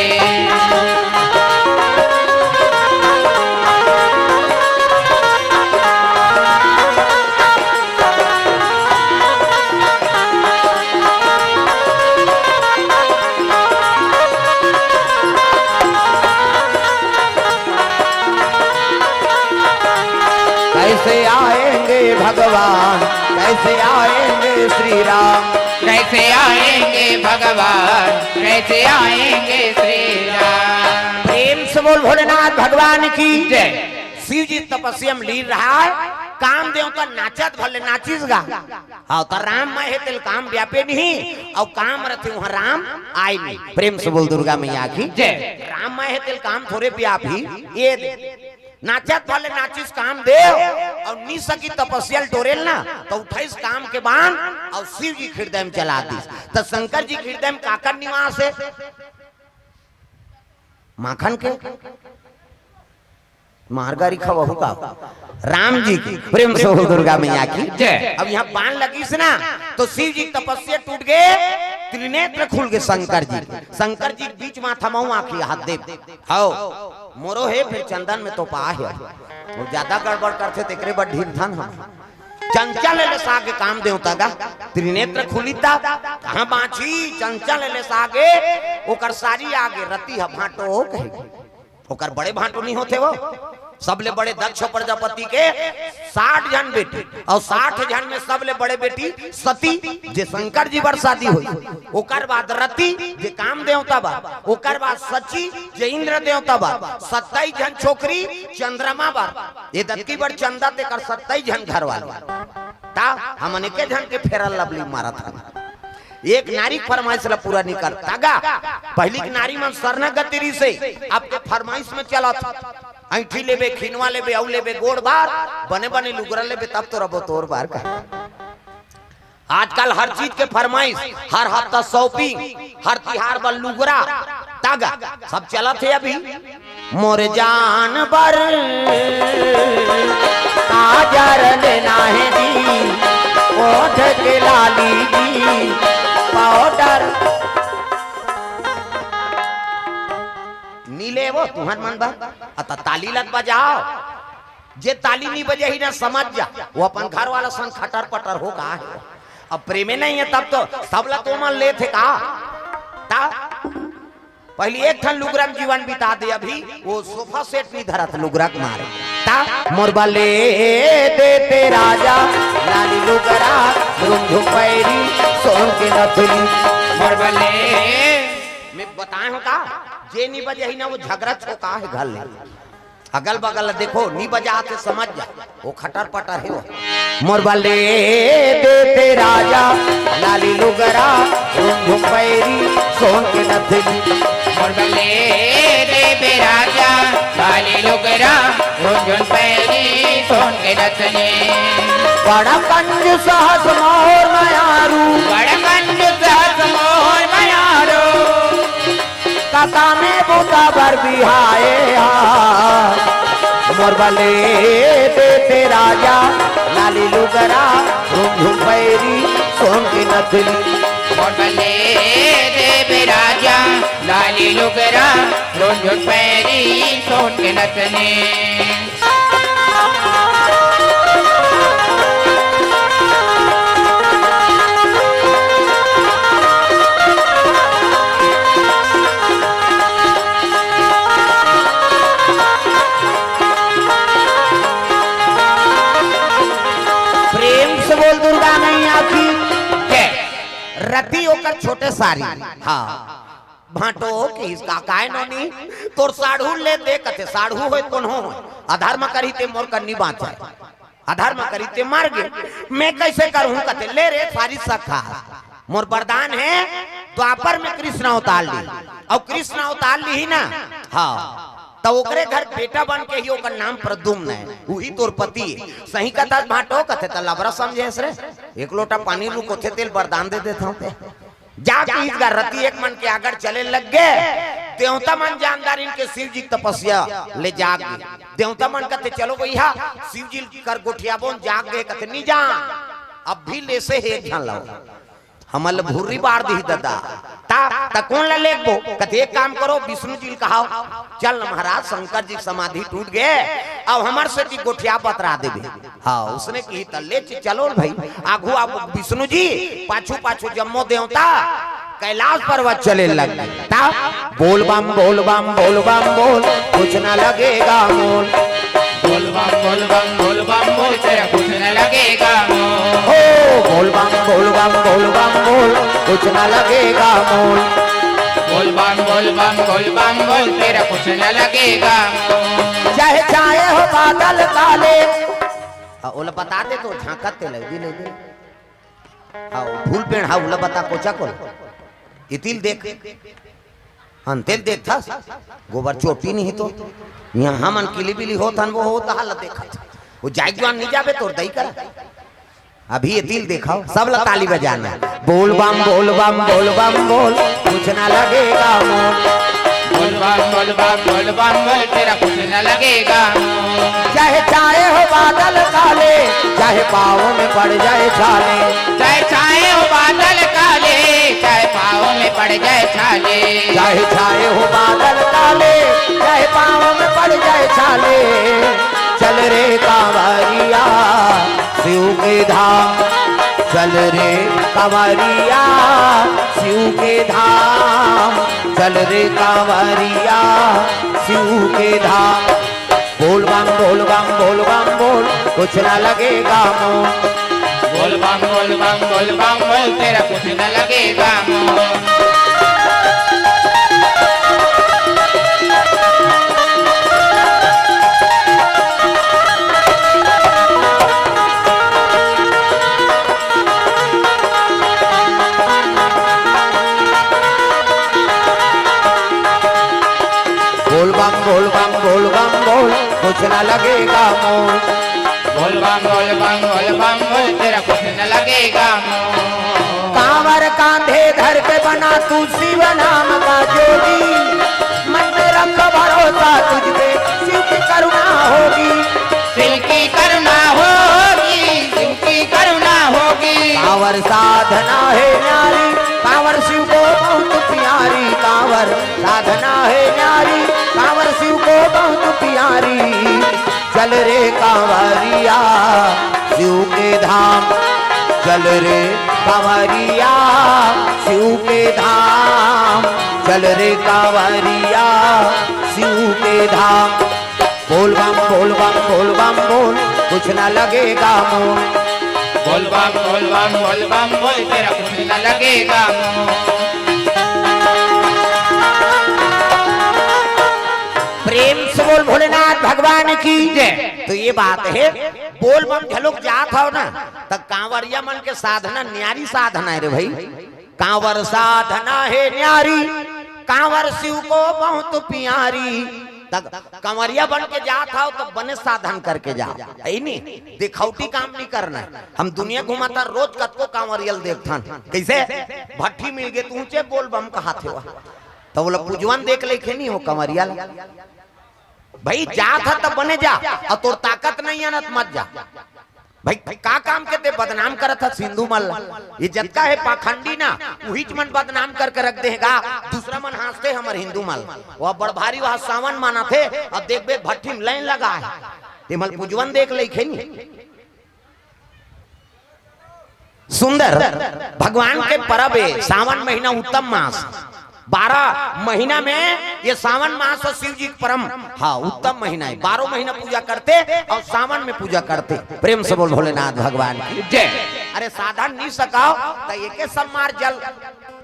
कैसे आएंगे भगवान, कैसे आएंगे श्री राम? कैसे आएंगे भगवान, कैसे आएंगे श्री राम? प्रेम से बोल भोलेनाथ भगवान की जय। शिव जी तपस्या में लीन रहा है, काम देवता नाचत भले नाचिस गा। हाँ, त राम मय हे तेल काम व्यापे नहीं, अउ काम रथे उहाँ राम आय नहीं। प्रेम से बोल दुर्गा मैया की जय। राम मय हे तेल काम थोरे व्यापी, ये दे। नाचत भले नाचिस काम देव, अउ नी सकी तपस्या ल टोरेल ना, त उठाइस काम के बान, अउ शिव जी के हृदय में चला दिस। त शंकर जी के हृदय में काकर निवास हे? माखन के? मार गारी खवहू का? राम जी की। प्रेम से बोल दुर्गा मैया की जय। अब यहाँ बान लगिस ना, तो शिव जी की तपस्या टूट गे, त्रिनेत्र खुल गे शंकर जी के। शंकर जी के बीच माथा मऊ आँखी हाथ देव। हव, मोरो हे, फिर चंदन में तो पा हे। वो ज्यादा गड़बड़ करथे, तेकरे बर ढीलथन हम। चंचल ले सागे काम देवता गा, त्रिनेत्र खुलिता, कहाँ बाँची? चंचल ले सागे, ओकर सारी आगे, रति ह भांटो कहे। ओकर बड़े भांटो नहीं होथे वो। सबले बड़े दक्ष प्रजापति के साठ झन बेटी, अउ साठ झन में सबले बड़े बेटी सती, जे शंकर जी बर शादी होई। ओकर बाद रति, जे काम देवता बर, ओकर बाद शची, जे इंद्र देवता बर, सत्ताईस झन छोकरी चंद्रमा बर। ये दतकी बर चंदा तेकर सत्ताईस झन घर वाले। ता हमन एके झन के फेरल लवली मारत हन। एक नारी के फरमाइश ला पूरा नहीं करता गा। पहली के नारी मन शरणागति रिसे, अब के फरमाइश में चलत। ऐंठी लेबे, खिनवा लेबे, अउ लेबे गोड़ बार, बने बने लुगरा लेबे, तब तो रबो तोर बार कहे। आजकल हर चीज के फरमाइश, हर हफ्ता shopping, हर तिहार बर लुगरा, तागा, सब चलत हे अभी। मोर जान बर काजर लेना हे जी, ओठ के लाली जी, powder। नी लेवो तुहर मन बर, अत ताली लत बजाओ। जे ताली नी बजाही ना, समझ जा, वो अपन घर वाला संग खटर पटर हो गा हे। अब प्रेमे नहीं हे, तब तो सबला तो मन लेथे का? ता पहली एक ठन लुगरा में जीवन बिता दे, अभी वो sofa set नहीं धरत लुगरा के मारे। ता मोर बर ले देते राजा लाली लुगरा, रुमझुम पैरी, सोन के नथुनी। मोर बर ले, मैं बताए हो का, जे नी बजाही ना, वो झगरा छोका हे घर ले। अगल बगल देखो, नी बजात हे समझ जा, वो खटर पटर हे वो। मोर बर ले देते राजा लाली लुगरा, रुमझुम पैरी, सोन के नथनी। मोर बर ले देते राजा लाली लुगरा, रुमझुम पैरी, सोन के नथनी। बड़ कंजूस हस मोर मयारू। बड़ कंजूस हस मोर मयारू। कका में बुता बर बिहाए हा। मोर बले देते राजा लाली लुगरा, रुमझुम पैरी सोन के नथनी। मोर बले देते राजा लाली लुगरा, रुमझुम पैरी सोन के नथनी। प्रेम से बोल दुर्गा मैया की जय। रति ओकर छोटे सारी। हाँ। भांटो किहिस का, "काय नोनी, तोर साढ़ू ले दे," कथे, "साढ़ू होय कोनो होय, अधर्म करही ते मोर कन्नी बाँचे, अधर्म करही ते मर गे, मैं कइसे करहूँ?" कथे, "ले रे सारी सखा, मोर वरदान हे, द्वापर में कृष्ण अवतार ली, अउ कृष्ण अवतार लीही ना, हाँ, त ओकरे घर बेटा बन के ही, ओकर नाम प्रद्युम्न हे, उही तोर पति हे।" "सही कथस भांटो?" कथे, "त लबरा समझेस रे, एक लोटा पानी रुकोथे तेल वरदान दे देथंव ते।" जाके इस गा रति एक मन के आगर चले लग गे। देवता मन जानदार इनके शिव जी के तपस्या ले जाग गे। देवता मन कथे, "चलो भैया, शिव जी कर गोठियाबोन।" जाग गे, कथे, "नी जान, अब भी लेसे हे एक झन लाओ, हमन ल भुर्री बार दिही ददा।" ता, ता कोन ल लेगबो? कथे, "एक काम करो, विष्णु जी ल कहाओ, चल न महाराज, शंकर जी के समाधि टूट गे, अब हमर सेती गोठिया बतरा देबे।" हाँ, उसने किही त ले च-, चलो न भाई, आगू आगू विष्णु जी, पाछू पाछू जम्मो देवता, कैलाश पर्वत चले लग गे। ता बोल बम, बोल बम, बोल बम, बोल, कुछ न लगेगा मोल। बोल बम, बोल बम, बोल बम, बोल, तेरा कुछ न लगेगा मोल। हो, बोल बम, बोल बम, बोल बम, बोल, कुछ न लगेगा मोल। बोल बम, बोल बम, बोल बम, बोल, तेरा कुछ न लगेगा मोल। चाहे छाए हो बादल काले, हाँ, ओला बता दे तो झांकत ते लगी नहीं दे। हाँ, फूल पेड़, हाँ, ओला बता कोचा कोला। इतिल देख। हाँ, तेल देखथस। गोबर चोटी नहीं तो। यहाँ हमन किली बिली होत हन, वो होत हाल देखत। वो जाइक जुआन नहीं जाबे तोर दई करा। अभी ये तिल देखाओ, सब ला ताली बजाना। बोल बम, बोल बम, बोल बम, बोल, कुछ ना लगेगा मोल। बोल बम, बोल बम, बोल बम, बोल, तेरा कुछ न लगेगा मोल। चाहे छाए हो बादल काले, चाहे पाँव में पड़ जाए छाले। चाहे छाए हो बादल काले, चाहे पाँव में पड़ जाए छाले। चाहे छाए हो बादल काले, चाहे पाँव में पड़ जाए छाले। चल रे कांवरिया शिव के धाम, चल रे कांवरिया शिव के धाम, चल रे कांवरिया शिव के धाम। बोल बम, बोल बम, बोल बम, बोल, कुछ ना लगेगा मोल। बोल बम, बोल बम, बोल बम, बोल, तेरा कुछ ना लगेगा मोल। बोल बम, बोल बम, बोल बम, बोल, कुछ ना लगेगा मोल। बोल बम, बोल बम, बोल बम, बोल, तेरा कुछ न लगेगा मोल। कांवर कांधे धर के बना तू शिव नाम का जोगी, मन में रख भरोसा तुझ पे, शिव की करुणा होगी। शिव की करुणा होगी, शिव की करुणा होगी। कांवर साधना है न्यारी, कांवर शिव को बहुत प्यारी, कांवर साधना है न्यारी, कांवर शिव को बहुत प्यारी। चल रे कांवरिया शिव के धाम, चल रे कांवरिया शिव के धाम, चल रे कांवरिया शिव के धाम। बोल बम, बोल बम, बोल बम, बोल, कुछ ना लगेगा मोल। बोल बम, बोल बम, बोल बम, बोल, तेरा कुछ ना लगेगा मोल। प्रेम से बोल भोलेनाथ भगवान की जय। तो ये बात है, बोल बम घलोक जात हो ना, त कांवरिया मन के साधना न्यारी साधना है रे भाई। कांवर साधना है न्यारी, कांवर शिव को बहुत प्यारी। त कंवरिया बन के जात हव, त बने साधन करके जा। है नी, दिखौटी काम नहीं करना है। हम दुनिया घुमाता, रोज कतको कांवरियल देखथन, कैसे भट्ठी मिल गे, तू ऊंचे बोल बम कहाथे हो। त बोला, पुजवन देख लेखे नहीं हो कंवरिया ला। भाई, जात ह त बने जा, अउ तोर ताकत नहीं है ना, त मत जा। भाई, का काम के ते बदनाम करत हस हिंदू मन ला? ये जतका हे पाखंडी ना, उहीच मन बदनाम करके रख देगा। दूसरा मन हाँसथे हमर हिंदू मन ला। वो बड़ भारी वहाँ सावन मनाथे, अब देखबे भट्ठी में लाइन लगा है। ते मन पुजवन देख लेखे नी। सुंदर भगवान के परब हे, सावन महीना उत्तम मास, बारह महीना में ये सावन मास अउ शिव जी के परम, हाँ, उत्तम महीना हे। बारह महीना पूजा करते अउ सावन में पूजा करते। प्रेम से बोल भोलेनाथ भगवान की जय। अरे साधन नहीं सकाव त एके सब मार जल,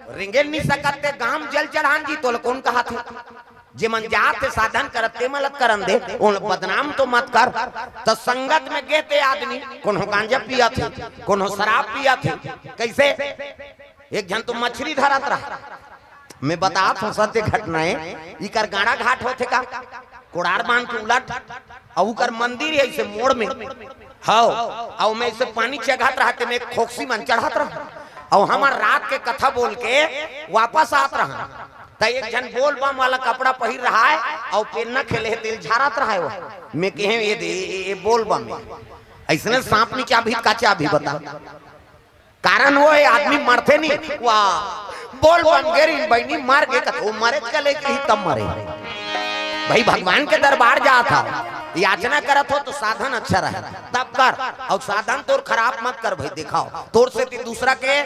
रेंगे नहीं सकत ते गाम जल चढ़ान जी, तोला कौन कहाथे? जे मन जात हे साधन करत ते मलत करन दे, ओला बदनाम तो मत कर। त संगत में गे ते आदमी, कोनो गांजा पियत हे, कोनो शराब पियत हे, कैसे? एक झन तो मछरी धरत रहा, मैं बतात हूँ सत्य घटना हे। इकर गाड़ा घाट होथे का, कोड़ार बांध के उलट, अउ उकर मंदिर हे ऐसे मोड़ में, हव, अउ मैं ऐसे पानी चघत रहा ते में खोक्सी मन चढ़त रहा, अउ हमर रात के कथा बोल के वापस आत रहा। त एक झन बोल बम वाला कपड़ा पहिर रहा हे, अउ पेन्ना खेले हे, तेल झारत रहा हे वो। मैं कहे, ये दे, ये, ये बोल बम हे। ऐसने सांप नी चाबही, का चाबही बता? कारण वो हे, आदमी मरथे नहीं, वाह, बोल बम गे रिन बहिनी, मर गे कथे, वो मरे के लेके ही तब मरे। भाई, भगवान के दरबार जात हव, याचना करत हो त साधन अच्छा रहे, तब कर, अउ साधन तोर खराब मत कर भाई। देखाव, तोर सेती दूसरा के